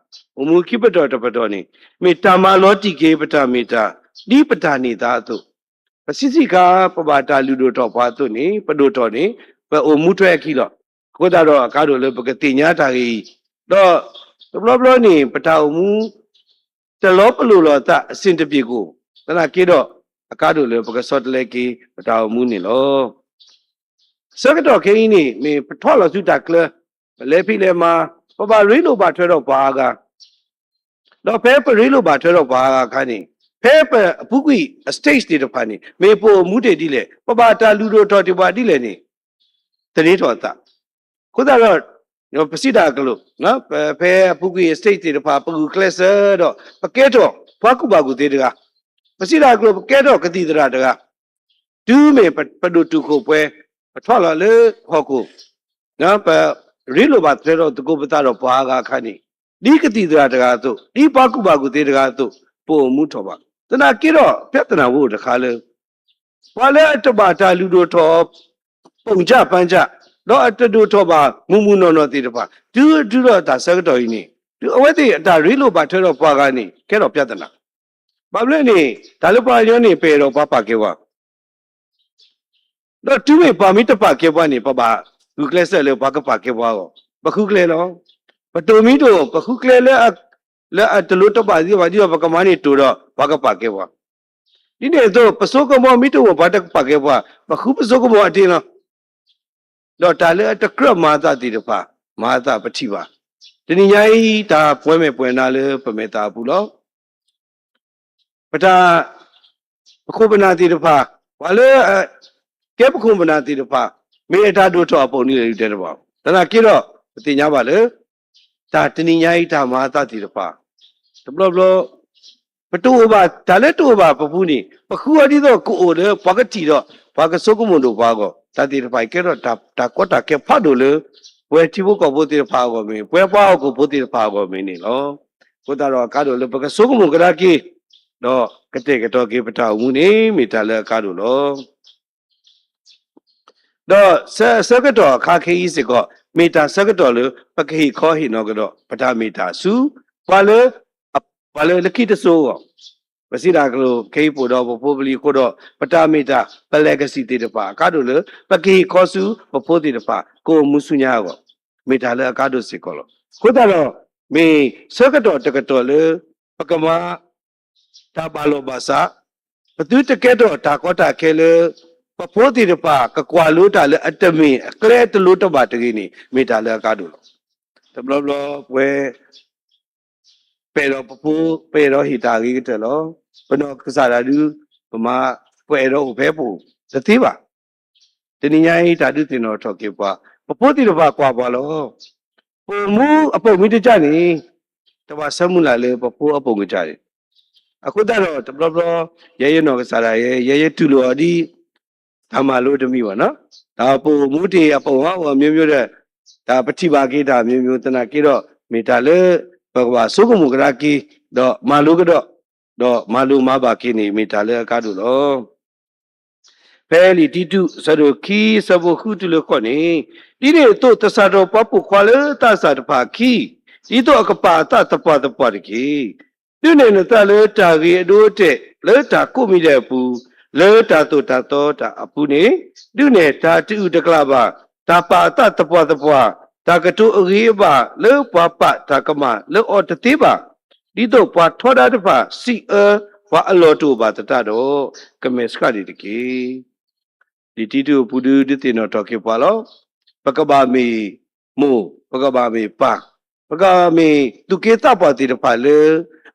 အိၣ်မူခံပတီၢ်တပတီၢ်န့ၣ် မ့ၢ်တၢ်မၤလီၤတံၢ်က့ၤပတၢ်မ့ၢ်တၢ် ဒ်ပတၢ်န့ၢ်သါအသိး, ပဆံးဆံးခါ ပဘၣ်တၢ်လုၢ်ဒိၣ်ထီၣ်ပှၤအသိးန့ၣ် ပဒိၣ်ထီၣ်န့ၣ် ပအိၣ်မူထွဲအခံလီၤ. အဃိသတးဒီးအကါဒိၣ်လၢပကသ့ၣ်ညါတၢ်ဂ့ၢ်အံၤ, ဒီးတဘျီဘျီန့ၣ် ပတၢ်အိၣ်မူ တလီၤပလိာ်လိာ်သးအဆင်တပြေကိၣ်, သနာ်က့ဒီး အကါဒိၣ်လၢပကဆီတလဲက့ၤ ပတၢ်အိၣ်မူန့ၣ်လီၤ. ဆၢကတီၢ်ခဲအံၤန့ၣ် မ့ၢ်ပထီၣ်လီၤဆူတၢ်ချၢ, ပလဲၤဖံးလဲၤမၤ, ပဘၣ်ရ့လိာ်ဘၣ်ထွဲဒီးပှၤအါဂၤ ဒီးဖဲပရ့လိာ်ဘၣ်ထွဲဒီးပှၤအါဂၤအခါန့ၣ် ဖဲပအပူၤကွံာ်အ stage သ့ၣ်တဖၣ်န့ၣ် မ့ၢ်ပအိၣ်မူတ့ၢ်ဒ်လဲၣ်, ပဘၣ်တၢ်လုၢ်ဒိၣ်ထီၣ်တ့ၢ်ပှၤဒ်လဲၣ်န့ၣ် သန့ၤထီၣ်အသး. အဃိသတးဒီး ပစံးတၢ်အကျိၤ, ဖဲအပူၤကွံာ်အ stage သ့ၣ်တဖၣ် ပဂုာ်ကျဲးစၢးဒီး ပကဲထီၣ်ပှၤကူၣ်ဘၣ်ကူၣ်သ့တဂၤ, ပစံးတၢ်အကျိၤ ပကဲထီၣ်ကသံၣ်သရၣ်တဂၤ, တုၤမ့ၢ်ပဒိၣ်တုာ်ခိၣ်ပှဲၤ, ပထီၣ်လီၤလၢဟီၣ်ခိၣ် ပရ့လိာ်ဘၣ်ထွဲဒီးသကိးပသးဒီးပှၤအါဂၤအခါန့ၣ်, ဒ်ကသံၣ်သရၣ်တဂၤအသိး, ဒ်ပှၤကူၣ်ဘၣ်ကူၣ်သ့တဂၤအသိး, ပအိၣ်မူထီၣ်ဘၣ်. သနာ်က့ဒီး ပြဿနာ အိၣ်တခါလၢ ပှၤလၢအတဘၣ်တၢ်လုၢ်ဒိၣ်ထီၣ် ပုံစံပိုင်းခြား, ဒီးအတဒိၣ်ထီၣ်ဘၣ်မုၢ်မုၢ်နီၢ်နီၢ်သ့ၣ်တဖၣ်, တုၤတုၤဒီးတၢ်ဆၢကတီၢ်အံၤန့ၣ်, တုၤအဝဲသ့ၣ်အတၢ်ရ့လိာ်ဘၣ်ထွဲဒီးပှၤဂၤန့ၣ် ကဲထီၣ်ပြဿနာ. ဘၣ်မနုၤန့ၣ် တၢ်လၢပှၤကညီန့ၣ် ပအဲၣ်ဒိးပှၤပာ်ကဲပှၤ ဒီးတုၤမ့ၢ်ပှၤမ့ၢ်တပာ်ကဲပှၤန့ၣ် ပဘၣ်ဂုာ်ကျဲးစၢးလၢပှၤကပာ်ကဲပှၤအဂီၢ်, ပဃုကျဲလီၤ. ပတိၤမ့ၢ်တအိၣ် ပဃုကျဲလၢ လၢအတလိၣ်တဘၣ်သ့ၣ်တဖၣ်ဒ်သိး ပကမၤန့ၢ်တိၤဒီး ပှၤကပာ်ကဲပှၤ, ဒ်န့ၣ်အသိး ပဆိကမိၣ်မ့ၢ်တအိၣ် ပှၤတကပာ်ကဲပှၤ ပဃုပဆိကမိၣ်အတ့ၢ်လီၤ. ဒီးတၢ်လၢအတကြၢးမၤအသးသ့ၣ်တဖၣ် မၤအသးပထံၣ်ဘၣ်. တနံၤညါအံၤ တၢ်ပှဲၤမဲာ်ပှဲၤနါလၢပမဲာ်သးအပူၤလီၤ. ပတၢ် ပခိၣ်ပနၢ်သ့ၣ်တဖၣ် ပှၤလၢ ကဲပခိၣ်ပနၢ်သ့ၣ်တဖၣ် မ့ၢ်အတၢ်ဒိၣ်ထီၣ်အပိာ်နံၤလၢဒုးတဲတဘၣ်. သနာ်က့ဒီး ပသ့ၣ်ညါဘၣ်လၢ တၢ်တနံၤညါအံၤ တၢ်မၤအသးသ့ၣ်တဖၣ် တဘျီဘျီ ပတအိၣ်ဘၣ် တၢ်လၢတအိၣ်ဘၣ်ပပူၤန့ၣ် ပဃုအီၤဒ်သိးကအိၣ်လၢပှၤကထံၣ်ဒီး ပှၤကဆိကမိၣ်ဒိၣ်ပှၤအဂီၢ် တၢ်သ့ၣ်တဖၣ်အံၤကဲထီၣ်တၢ်ကီတၢ်ခဲဖးဒိၣ်လၢ ပဝဲထံဖိကီၢ်ဖိသ့ၣ်တဖၣ်အဂီၢ်မ့ၢ် ပဝဲပှၤဟီၣ်ခိၣ်ဖိသ့ၣ်တဖၣ်အဂီၢ်မ့ၢ်န့ၣ်လီၤ. အဃိသတးဒီးအကါဒိၣ်လၢပကဆိကမိၣ်ကဒါက့ၤ ဒီးကတဲာ်ကတီၤက့ၤပတၢ်အိၣ်မူန့ၣ် မ့ၢ်တၢ်လၢအကါဒိၣ်လီၤ. ဒီးဆၢကတီၢ်အခါခဲအံၤစ့ၢ်ကီး မ့ၢ်တၢ်ဆၢကတီၢ်လၢ ပကဟ့ၣ်ခီဟ့ၣ်နီၤကဒီး ပတၢ်မ့ၢ်တၢ်ဆူ ပှၤလၢ ပှၤလၢလၢခံတစိၤအဂီၢ် ပစံးဒၣ်ကလိာ် ခဲအံၤပအိၣ်ဒီးပဖိပလံၤအဃိဒီး ပတၢ်မ့ၢ်တၢ် ပ legacy သ့ၣ်တဖၣ်အကါဒိၣ်လၢ ပကဟ့ၣ်ခီဆူ ပဖိသ့ၣ်တဖၣ် ကအိၣ်မူဆူညါအဂီၢ် မ့ၢ်တၢ်လၢအကါဒိၣ်စ့ၢ်ကီးလီၤ. အဃိသတးဒီး မ့ၢ်ဆၢကတီၢ်တကတီၢ်လၢ ပကမၤ တၢ်ဘၣ်လီၢ်ဘၣ်စး, ပသုတကဲထီၣ်တၢ်ကီတၢ်ခဲလၢ ပဖိသ့ၣ်တဖၣ် ကကွၢ်လိတၢ်လၢအတမ့ၢ်အကျဲတလိၣ်တဘၣ်တဂ့ၤန့ၣ် မ့ၢ်တၢ်လၢအကါဒိၣ်လီၤ. တဘျီဘျီပဝဲ ပအဲၣ်ဒိးပဖိ ပအဲၣ်ဒိးဟ့ၣ်တၢ်အဂ့ၤကတၢၢ်လီၤ. ပနီၢ်ကစၢ်ဒၣ်ဒု ပမၤ ပအဲၣ်ဒိးအိၣ်ဖဲပအိၣ်တသ့ဘၣ်. တနံၤညါအံၤ တၢ်ဒုးသ့ၣ်နီၣ်ထီၣ်က့ၤပှၤ ပဖိသ့ၣ်တဖၣ်ကွၢ်ပှၤလီၤ. ပအိၣ်မူအပိာ်မုၣ်တကၢ်န့ၣ် တဘၣ်ဆၢမုၢ်လၢ်လၢပဖိအပိာ်မုၣ်တကၢ်န့ၣ် အဃိသတးဒီး တဘျီဘျီ ယဲယနီၢ်ကစၢ်ဒၣ်ယဲ ယဲယတူၢ်လိာ်အီၤဒ် တၢ်မၤလိတမံၤဘၣ်နီၤ, တၢ်ပအိၣ်မူတ့ၢ်အပိာ်မုၣ်အမျိုးမျိုးဒီး တၢ်ပထံၣ်ဘၣ်က့ၤတၢ် မျိုးမျိုး သနာ်က့ဒီး မ့ၢ်တၢ်လၢ ပကဘၣ်ဆိကမိၣ်ကဒါက့ၤ ဒီးမၤလိကဒီး ဒီးမၤလိမၤဘၣ်က့ၤန့ၣ် မ့ၢ်တၢ်လၢအကါဒိၣ်လီၤ. ဖဲလံာ်တံတူး အဆၢဒိၣ်ခံ အဆၢဖိဃုတုၤလၢဃိးန့ၣ်, ဒ်န့ၣ်အသိး သဆၣ်ထီၣ်ပှၤပိာ်ခွါလၢသးစၢ်တဖၣ်အခံ, ဒ်သိးအကပာ်အသးသပှၢ်သပှၢ်တက့ၢ်. ဒုးနဲၣ်နသးလၢတၢ်ဂ့ၤအဒိအတဲာ် လၢတၢ်ကိးမံၤဒဲးအပူၤ, လၢတၢ်သိၣ်တၢ်သီတၢ်အပူၤန့ၣ်, ဒုးနဲၣ်တၢ်တအုၣ်တကျၢ်ဘၣ်, တၢ်ပာ်အသးသပှၢ်သပှၢ်, တၢ်ကတိၤအဂ့ၤအဘၣ်လၢပှၤပာ်တၢ်ကမၣ်လၢအီၤတသ့ဘၣ်, ဒ်သိးပှၤထီဒါတဖၣ်စံးအၢ ပှၤအလီၢ်တအိၣ်ဘၣ်သတးဒီး, ကမဲာ်ဆှးန့ၣ်တက့ၢ်. လံာ်တံတူးအပူၤဒု ဒုးသ့ၣ်နီၣ်ထီၣ်က့ၤပှၤလီၤ. ပကဘၣ်မ့ၢ်မိၢ်, ပကဘၣ်မ့ၢ်ပၢ်, ပကဘၣ်မ့ၢ်သူၣ်က့သးပှၢ်သ့ၣ်တဖၣ်လၢ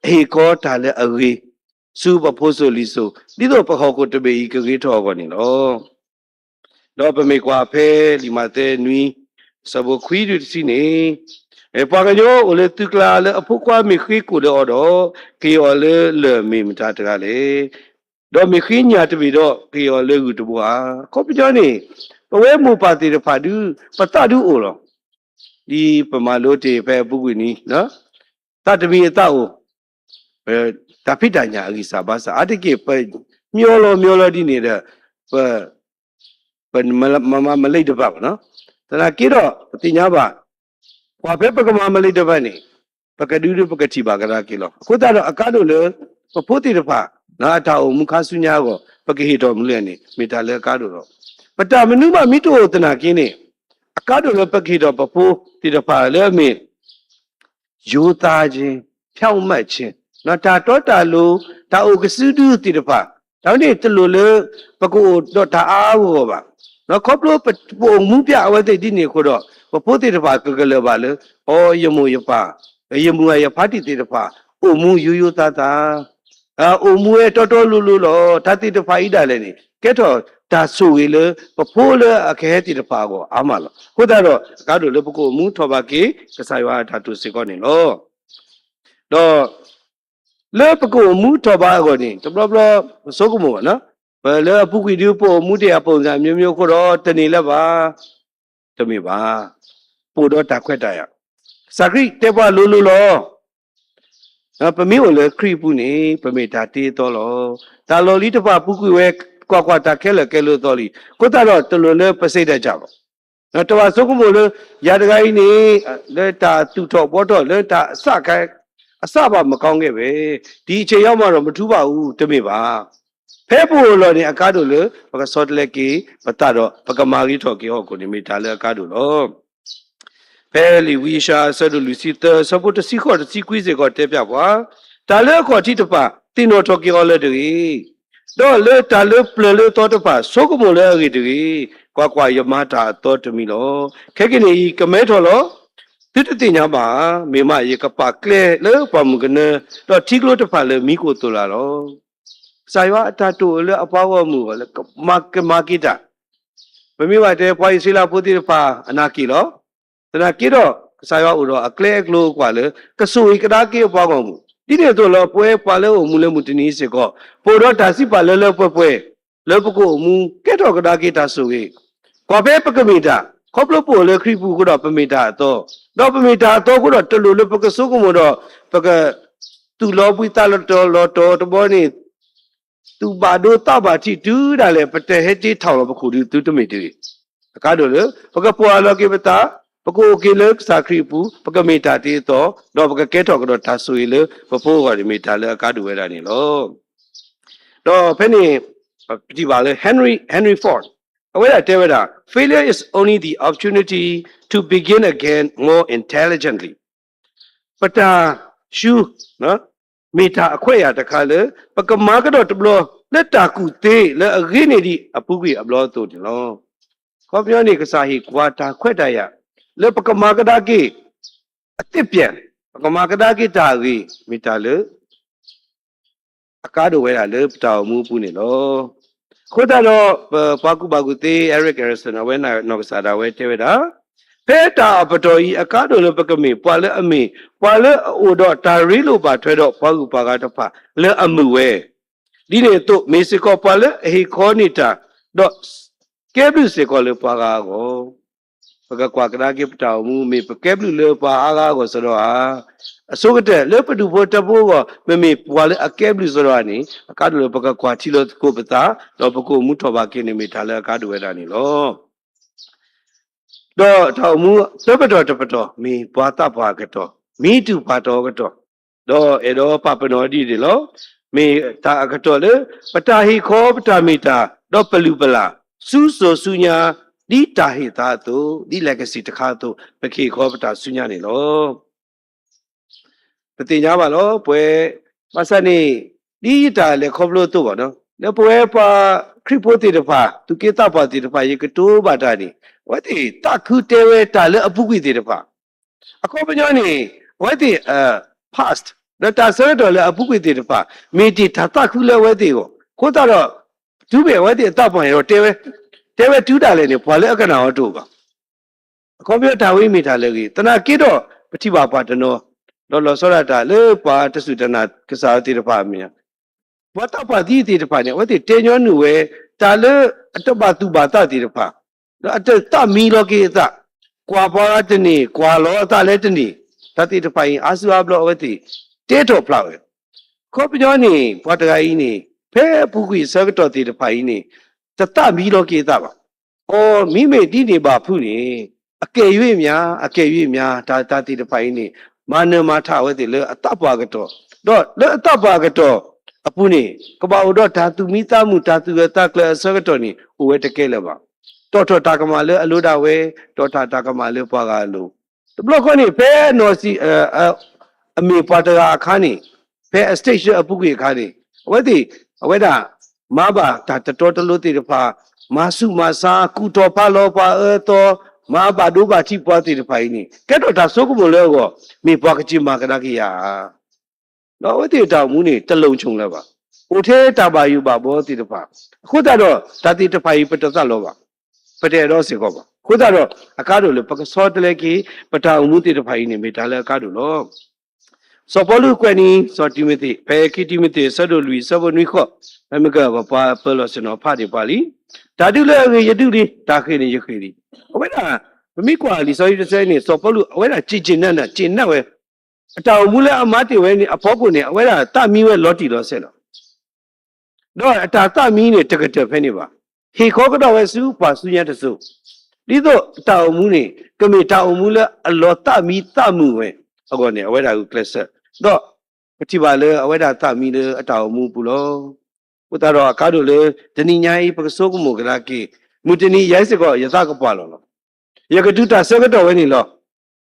အဟ့ၣ်ခီတၢ်လၢအဂ့ၤ ဆူပဖိစိၤလံၤစိၤ ဒ်သိးပဟီၣ်ခိၣ်တဘ့ၣ်အံၤကဂ့ၤထီၣ်အဂီၢ်န့ၣ်လီၤ. ဒီးပမ့ၢ်ကွၢ်ဖဲလံာ်မးသဲနွံ အဆၢဖိခွံဒုတဆံန့ၣ်, ပှၤကညီအိၣ်လၢသုကျါလၢအဖိခွါမ့ၢ်ဃ့ကိာ်လၢအီၤဒီး, က့ၤအီၤလၢလၢၢ်မ့ၢ်မတၤတဂၤလဲၣ်. ဒီးမ့ၢ်ဃ့ညၣ်တဘ့ၣ်ဒီး က့ၤအီၤလၢဂုၢ်တဘိဧါ. အခီပညီန့ၣ် ပဝဲမိၢ်ပၢ်သ့ၣ်တဖၣ်ဒု ပသးဒုအိၣ်လီၤ. ဒ်ပမၤလိတ့ၢ်ဖဲအပူၤကွံာ်နံၤ သးတမံၤအသးအိၣ်, တၢ်ဖံးတၢ်ညၣ်အဂံၢ်စၢ်ဘါစၢ် အါတက့ၢ်ပမျီလီၤမျီလီၤဒ်န့ၣ်ဒီး ပ ပမၤမလ့ၣ်တဖၣ်ဘၣ်နီၤ. သနာ်က့ဒီး ပသ့ၣ်ညါဘၣ် ကွၢ်ဖဲပကမၤမလ့ၣ်တဖၣ်န့ၣ် ပကဒုဒုပကထံၣ်ဘၣ်ကဒါက့ၤလီၤ. အဃိသတးဒီး အကါဒိၣ်လၢ ပဖိသ့ၣ်တဖၣ် အတၢ်အိၣ်မူခါဆူညါအဂီၢ် ပကဟ့ၣ်ထီၣ်မနုၤလဲၣ်န့ၣ် မ့ၢ်တၢ်လၢအကါဒိၣ်လီၤ. ပတၢ်မနုၤမးမ့ၢ်တအိၣ်သနာ်က့န့ၣ် အကါဒိၣ်လၢပကဟ့ၣ်ထီၣ်ပဖိသ့ၣ်တဖၣ်လၢအမ့ၢ် ရိုးသားခြင်း, ဖြောင့်မတ်ခြင်း, တၢ်တီတၢ်လိၤ, တၢ်အိၣ်ကစုဒုသ့ၣ်တဖၣ်, တၢ်ဝဲန့ၣ်တလိၣ်လၢ ပကအိၣ်ဒီးတၢ်အါအါဂီၢ်ဂီၢ်ဘၣ်. ခီဖျိပအိၣ်မူပျဲအဝဲသ့ၣ်ဒ်န့ၣ်အဃိဒီး ပဖိသ့ၣ်တဖၣ်ကကလၢၤဘၣ်လၢ အိ ယမိၢ်ယပၢ်, ယမုၢ်ဂၤယဖါတံၢ်သ့ၣ်တဖၣ် အိၣ်မူယိယိသးသး အိၣ်မူဝဲတီတီလိၤလိၤလီၤ. တၢ်သ့ၣ်တဖၣ်အံၤဒၣ်လဲာ်န့ၣ် ကဲထီၣ်တၢ်ဆိၣ်ဂ့ၤလၢ ပဖိလၢအကဟဲသ့ၣ်တဖၣ်အဂီၢ်အါမးလီၤ. အဃိသတးဒီး အကါဒိၣ်လၢပကအိၣ်မူထီၣ်ဘးက့ၤ ကစၢ်ယွၤအတၢ်တိၢ်စ့ၢ်ကီးန့ၣ်လီၤ. ဒီး လၢပကအိၣ်မူထီၣ်ဘးအဂီၢ်န့ၣ် တဘျီဘျီ ပဆိကမိၣ်ဘၣ်နီၤ, ပလၢအပူၤကွံာ်ဒုး ပအိၣ်မူတ့ၢ်အ ပုံစံ မျိုးမျိုး အဃိဒီး တန့ၢ်လၢၤဘၣ်. တမ့ၢ်ဘၣ်. ပအိၣ်ဒီးတၢ်ခွဲးတၢ်ယာ်, ကစၢ်ခရံာ်တဲပှၤလိၤလိၤလီၤ. ပမ့ၢ်အိၣ်လၢခရံာ်အပူၤန့ၣ် ပမ့ၢ်တၢ်တ့အသီလီၤ. တၢ်လီၢ်လံၤတဖၣ်ပူၤကွံာ်ဝဲ ကွၢ်ကွၢ်, တၢ်ခဲလၢာ်ကဲလိာ်အသီလံ. အဃိသတးဒီး တလိၣ်လၢပစံးတၢ်ကၢ်ဘၣ်. တဘၣ်ဆိကမိၣ်လၢ ယၤတဂၤအံၤန့ၣ် လၢတၢ်သူၣ်ထီၣ်ဘှီထီၣ် လၢတၢ်အစၢ်ခါ အစၢ်ဘၣ်မကောင်းခဲ့ပဲ ဒီအချိန်ရောက်မှတော့ မထူးပါဘူး တမ့ၢ်ဘၣ်. ဖဲပအိၣ်လီၢ်န့ၣ် အကါဒိၣ်လၢ ပကဆီတလဲက့ၤပသးဒီး ပကမၤဂ့ၤထီၣ်က့ၤဟီၣ်ခိၣ်န့ၣ် မ့ၢ်တၢ်လၢအကါဒိၣ်လီၤ. ဖဲလံာ်ဝံယၡါယၤအဆၢဒိၣ်လွံၢ်ဆံသၢ အဆၢဖိတဆံဃိးတဆံခွံစ့ၢ်ကီးတဲပၠးပှၤ, တၢ်လၢအခီၣ်ထံးတဖၣ် သ့ၣ်နီၣ်ထီၣ်က့ၤအီၤလၢတဂ့ၤ, ဒီးလၢတၢ်လၢပျၢၤလၢအသီတဖၣ် ဆိကမိၣ်လၢအဂ့ၢ်တဂ့ၤ, ကွၢ်ကွၢ်, ယမၤတၢ်အသီတမံၤလီၤ. ခဲကနံၣ်အံၤ ကမဲထီၣ်လီၤ. သုတသ့ၣ်ညါဘၣ်ဧါ, မ့ၢ်မး ယကပာ်ကျဲလၢပှၢ်မုၢ်ကနၢ, ဒီးထံကျိတဖၣ်လၢမံခိၣ်သိၣ်လၢ်လီၤ. ကစၢ်ယွၤအတၢ်တိာ်အၢလၢအပှၤဂီၢ်မုၢ်အဂီၢ်လၢကမၤကမၤက့ၤတၢ်, ပမ့ၢ်ဘၣ်တဲပှၤအံၣ်စရ့လးဖိသ့ၣ်တဖၣ် အနၢ်က့ၤလီၤ. သနာ်က့ဒီး ကစၢ်ယွၤအိၣ်ဒီးအကျဲအကျိၤအကွာ်လၢ ကဆိၣ်ဂ့ၤကဒါက့ၤအပှၤဂီၢ်မုၢ်, ဒ်န့ၣ်အသိးလီၤ. ပဝဲပှၤလၢအအိၣ်မူလၢမုၢ်တနံၤစ့ၢ်ကီး ပအိၣ်ဒီးတၢ်စံးပာ်လၢလၢပှဲၤပှဲၤ လၢပကအိၣ်မူ ကဲထီၣ်ကဒါက့ၤတၢ်ဆိၣ်ဂ့ၤ, ကွၢ်ဖဲပကမ့ၢ်တၢ်, ခီဖျိပအိၣ်လၢခရံာ်ပူၤအဃိဒီး ပမ့ၢ်တၢ်အသီ, ဒီးပမ့ၢ်တၢ်အသီအဃိဒီး တလိၣ်လၢပကဆိကမိၣ်ဒီး ပက သူၣ်လီၤဘှံးသးလီၤတီၤလီၤတီၤတဘျီန့ၣ် သူၣ်ဘၣ်ဒိသးဘၣ်ထံးတုၤဒၣ်လဲာ် ပတဟဲတ့ထီၣ်လီၤပခိၣ်ဒုးသုတမ့ၢ်တဂ့ၤ. အကါဒိၣ်လၢ ပကပီၢ်ယၢ်လီၤက့ၤပသး, ပကအိၣ်က့ၤလၢကစၢ်ခရံာ်အပူၤ, ပကမ့ၢ်တၢ်တ့အသီ, ဒီးပကကဲထီၣ်ကဒီးတၢ်ဆိၣ်ဂ့ၤလၢပဖိအဂီၢ်န့ၣ် မ့ၢ်တၢ်လၢအကါဒိၣ်ဝဲဒၣ်န့ၣ်လီၤ. ဒီးဖဲန့ၣ် ပထံၣ်ဘၣ်လၢ Henry, Henry Ford အဝဲဒၣ်တဲဝဲဒၣ် Failure is only the opportunity to begin again more intelligently. ပတၢ်ဆူ မ့ၢ်တၢ်အခွဲးယာ်တခါလၢ ပကမၤကဒီးတဘျီ လၢတၢ်ကူၣ်သ့လၢအဂ့ၤန့ၢ်ဒံးအပူၤကွံာ်အဘျီအသိးန့ၣ်လီၤ. ခီပညီန့ၣ် ကစၢ်ဟ့ၣ်ပှၤတၢ်ခွဲးတၢ်ယာ် လၢပကမၤကဒါက့ၤ အသစ်ပြန်, ပကမၤကဒါက့ၤတၢ်အဂ့ၤ မ့ၢ်တၢ်လၢ အကါဒိၣ်ဝဲဒၣ်လၢပတၢ်အိၣ်မူအပူၤန့ၣ်လီၤ. အဃိသတးဒီး ပပှၤကူၣ်ဘၣ်ကူၣ်သ့ Erik Erikson အဝဲနီၢ်ကစၢ်ဒၣ်ဝဲတဲဝဲဒၣ်, ဖဲတၢ်အပတီၢ်အံၤ အကါဒိၣ်လၢပကမ့ၢ်ပှၤလၢအမ့ၢ် ပှၤလၢအအိၣ်ဒီးတၢ်ရ့လိာ်ဘၣ်ထွဲဒီးပှၤဂုၤပှၤဂၤတဖၣ်လၢအမုာ်ဝဲ, ဒ်န့ၣ်အသိး မ့ၢ်စ့ၢ်ကီးပှၤလၢအဟ့ၣ်ခီန့ၢ်တၢ် ဒီးကဲဘျုးစ့ၢ်ကီးလၢပှၤဂၤအဂီၢ် ပကကွၢ်ကဒါက့ၤပတၢ်အိၣ်မူ မ့ၢ်ပကဲဘျုးလၢပှၤအါဂၤအဂီၢ်စ့ၢ်ကီးဧါ. အဆိကတၢၢ် လၢပဒူၣ်ဖိထၢဖိအဂီၢ် မ့မ့ၢ်ပှၤလၢအကဲဘျုးစ့ၢ်ကီးဧါန့ၣ် အကါဒိၣ်လၢပကကွၢ်ထံလီၤသကိးပသး ဒီးပကအိၣ်မူထီၣ်ဘၣ်က့ၤန့ၣ် မ့ၢ်တၢ်လၢအကါဒိၣ်ဝဲဒၣ်န့ၣ်လီၤ. ဒီးတၢ်အိၣ်မူတပတီၢ်တပတီၢ် မ့ၢ်ပှၤသးပှၢ်အကတီၢ်, မ့ၢ်တူၢ်ပှၤတီၤအကတီၢ်, ဒီးအဲၣ်ဒိးပာ်ပနီၣ်ဒ်န့ၣ်လီၤ. မ့ၢ်တၢ်အကတီၢ်လၢ ပတၢ်ဟ့ၣ်ခီ ပတၢ်မ့ၢ်တၢ် ဒီးပလုၢ်ပလၢ် ဆူစိၤဆူညါ ဒ်တၢ်ဟ့ၣ်သါအသိး, ဒ် legacy တခါအသိး ပကဟ့ၣ်ခီပတၢ်ဆူညါန့ၣ်လီၤ. ပသ့ၣ်ညါဘၣ်လီၤ ပဝဲ, ဘၣ်ဆၣ်န့ၣ် ဒ်ယတၢ်လဲၤခီဖျိအသိးဘၣ်နီၤ, လၢပဝဲပှၤခရံာ်ဖိသ့ၣ်တဖၣ် သူၣ်က့သးပှၢ်သ့ၣ်တဖၣ် ယကတိၤဘၣ်တၢ်န့ၣ် အဝဲသ့ၣ်သးခုတဲဝဲတၢ်လၢအပူၤကွံာ်သ့ၣ်တဖၣ်, အခီပညီန့ၣ် အဝဲသ့ၣ် past ဒီးတၢ်ဆၢကတီၢ်လၢအပူၤကွံာ်သ့ၣ်တဖၣ် မ့ၢ်တ့ၢ်တၢ်သးခုလၢအဝဲသ့ၣ်အဂီၢ်, အဃိသတးဒီး တုၤမ့ၢ်အဝဲသ့ၣ်အသးပှၢ်န့ၣ်ဒီး တဲဝဲ, တဲဝဲတုၤဒၣ်လဲာ်န့ၣ် ပှၤလၢအကနၣ်အီၤတအိၣ်ဘၣ်. အခီပညီတၢ်ဝဲအံၤမ့ၢ်တၢ်လၢအဂ့ၤ, သနာ်က့ဒီး ပထံၣ်ဘၣ်ပှၤတနီၤ, ဒီးလီၤဆီဒၣ်တၢ်လၢပှၤတစူၢ်တနာ်ကစၢ်သ့ၣ်တဖၣ်အမဲာ်ညါ ပှၤသးပှၢ်သ့ၣ်တဖၣ်န့ၣ် အဝဲသ့ၣ်တဲညီနုၢ်ဝဲ တၢ်လၢအတဘၣ်သူၣ်ဘၣ်သးသ့ၣ်တဖၣ်, ဒီးအတသးမံလီၤက့ၤအသး, ကွၢ်ပှၤဂၤတန့ၢ် ကွၢ်လီၤအသးလၢတန့ၢ်, တၢ်သ့ၣ်တဖၣ်အံၤ အါစုအါဘျီအဝဲသ့ၣ် တဲထီၣ်ဖျါဝဲ. အခီပညီန့ၣ် ပှၤတဂၤအံၤန့ၣ် ဖဲအပူၤကွံာ်အဆၢကတီၢ်သ့ၣ်တဖၣ်အံၤန့ၣ် တသးမံလီၤက့ၤအသးဘၣ်. အိ မ့မ့ၢ်ဒ်န့ၣ်ဘၣ်ဖုးန့ၣ် အကဲယွ့မး, အကဲယွ့မး, တၢ်တၢ်သ့ၣ်တဖၣ်အံၤန့ၣ် မၤနၢၤမၤထးအဝဲသ့ၣ်လၢအသးပှၢ်အကတီၢ်, ဒီးလၢအသးပှၢ်အကတီၢ်အပူၤန့ၣ် ကဘၣ်အိၣ်ဒီးတၢ်သူၣ်မံသးမုာ် တၢ်သူၣ်ဂၢၢ်သးကျၢၤအဆၢကတီၢ်န့ၣ် အိၣ်ဝဲတကဲလၢၤဘၣ်. တီၣ်ထီၣ်တၢ်ကမၣ်လၢအလိၤဒၣ်ဝဲ, တီၣ်ထီၣ်တၢ်ကမၣ်လၢပှၤဂၤအလိၤ, တဘျီဃီန့ၣ် ဖဲနီၢ်စံၣ် အမ့ၢ်ပှၤတဂၤအခါန့ၣ် ဖဲအ station အပူၤကွံာ်အခါန့ၣ် အဝဲသ့ၣ် အဝဲဒၣ် မၤဘၣ်တၢ်တတီတလိၤသ့ၣ်တဖၣ်, မၤဆူးမၤဆါ, ကူၣ်ထီၣ်ဖးလီၤပှၤအၢသီ, မၤဘၣ်ဒိဘၣ်ထံးပှၤသ့ၣ်တဖၣ်အံၤန့ၣ် ကဲထီၣ်တၢ်ဆိကမိၣ်လၢအဂီၢ် မ့ၢ်ပှၤကစ့မၤကဒါက့ၤယၤဧါ. ဒီးအဝဲသ့ၣ်အတၢ်အိၣ်မူန့ၣ် တလုံခြုံလၢၤဘၣ်. အိၣ်ထဲတၢ်ဘၣ်ယိၣ်ဘၣ်ဘီသ့ၣ်တဖၣ်, အဃိသတးဒီး တၢ်သ့ၣ်တဖၣ်အံၤ ပတသးလီၤဘၣ်, ပတအဲၣ်ဒိးစ့ၢ်ကီးဘၣ်. အဃိသတးဒီး အကါဒိၣ်လၢပကဆီတလဲက့ၤ ပတၢ်အိၣ်မူသ့ၣ်တဖၣ်အံၤန့ၣ် မ့ၢ်တၢ်လၢအကါဒိၣ်လီၤ. စီၤပီလူးကွဲးန့ၣ် စီၤတံၤမသ့း, ဖဲခံတံၤမသ့း အဆၢဒိၣ်လွံၢ် အဆၢဖိနွံဃိး, ဖဲမ့ၢ်ကပှၤပၢၤလီၢ်ဆ့ၣ်နီၤဖးဒံးပှၤလံ. တၢ်ဒုးလၢအဂ့ၤယဒုးလံ, တၢ်ဃ့ၢ်န့ၣ်ယဃ့ၢ်လံ. အဝဲဒၣ် ပမ့ၢ်ကွၢ်လံာ်စီဆှံတဆၢန့ၣ် စီၤပီလူး အဝဲဒၣ် စံးနၢ်နၢ် စံးနၢ်ဝဲ အတၢ်အိၣ်မူလၢအမၤတ့ၢ်ဝဲန့ၣ် အဖီခိၣ်န့ၣ် အဝဲဒၣ်သးမံဝဲလီၤတံၢ်လီၤဆဲးလီၤ. ဒီးအတၢ်သးမံန့ၣ် တကတၢၢ်ဖဲန့ၣ်ဘၣ်. ဟ့ၣ်ခီကဒီးဝဲဆူပှၤဆူညါတစိၤ, ဒ်သိးအတၢ်အိၣ်မူန့ၣ် ကမ့ၢ်တၢ်အိၣ်မူလၢအလီၤသးမံသးမုာ်ဝဲအဂီၢ်န့ၣ် အဝဲဒၣ်ဂုာ်ကျဲးစၢး, ဒီးပထံၣ်ဘၣ်လၢအဝဲဒၣ်သးမံလၢအတၢ်အိၣ်မူအပူၤလီၤ. အဃိသတးဒီးအကါဒိၣ်လၢ တနံၤညါအံၤ ပကဆိကမိၣ်ကဒါက့ၤ, မုၢ်တနံၤယဲစ့ၢ်ကီး ယသးကပှၢ်လီၤလီၤ. ယကဒုးတၢ်ဆၢကတီၢ်ဝဲန့ၣ်လီၤ.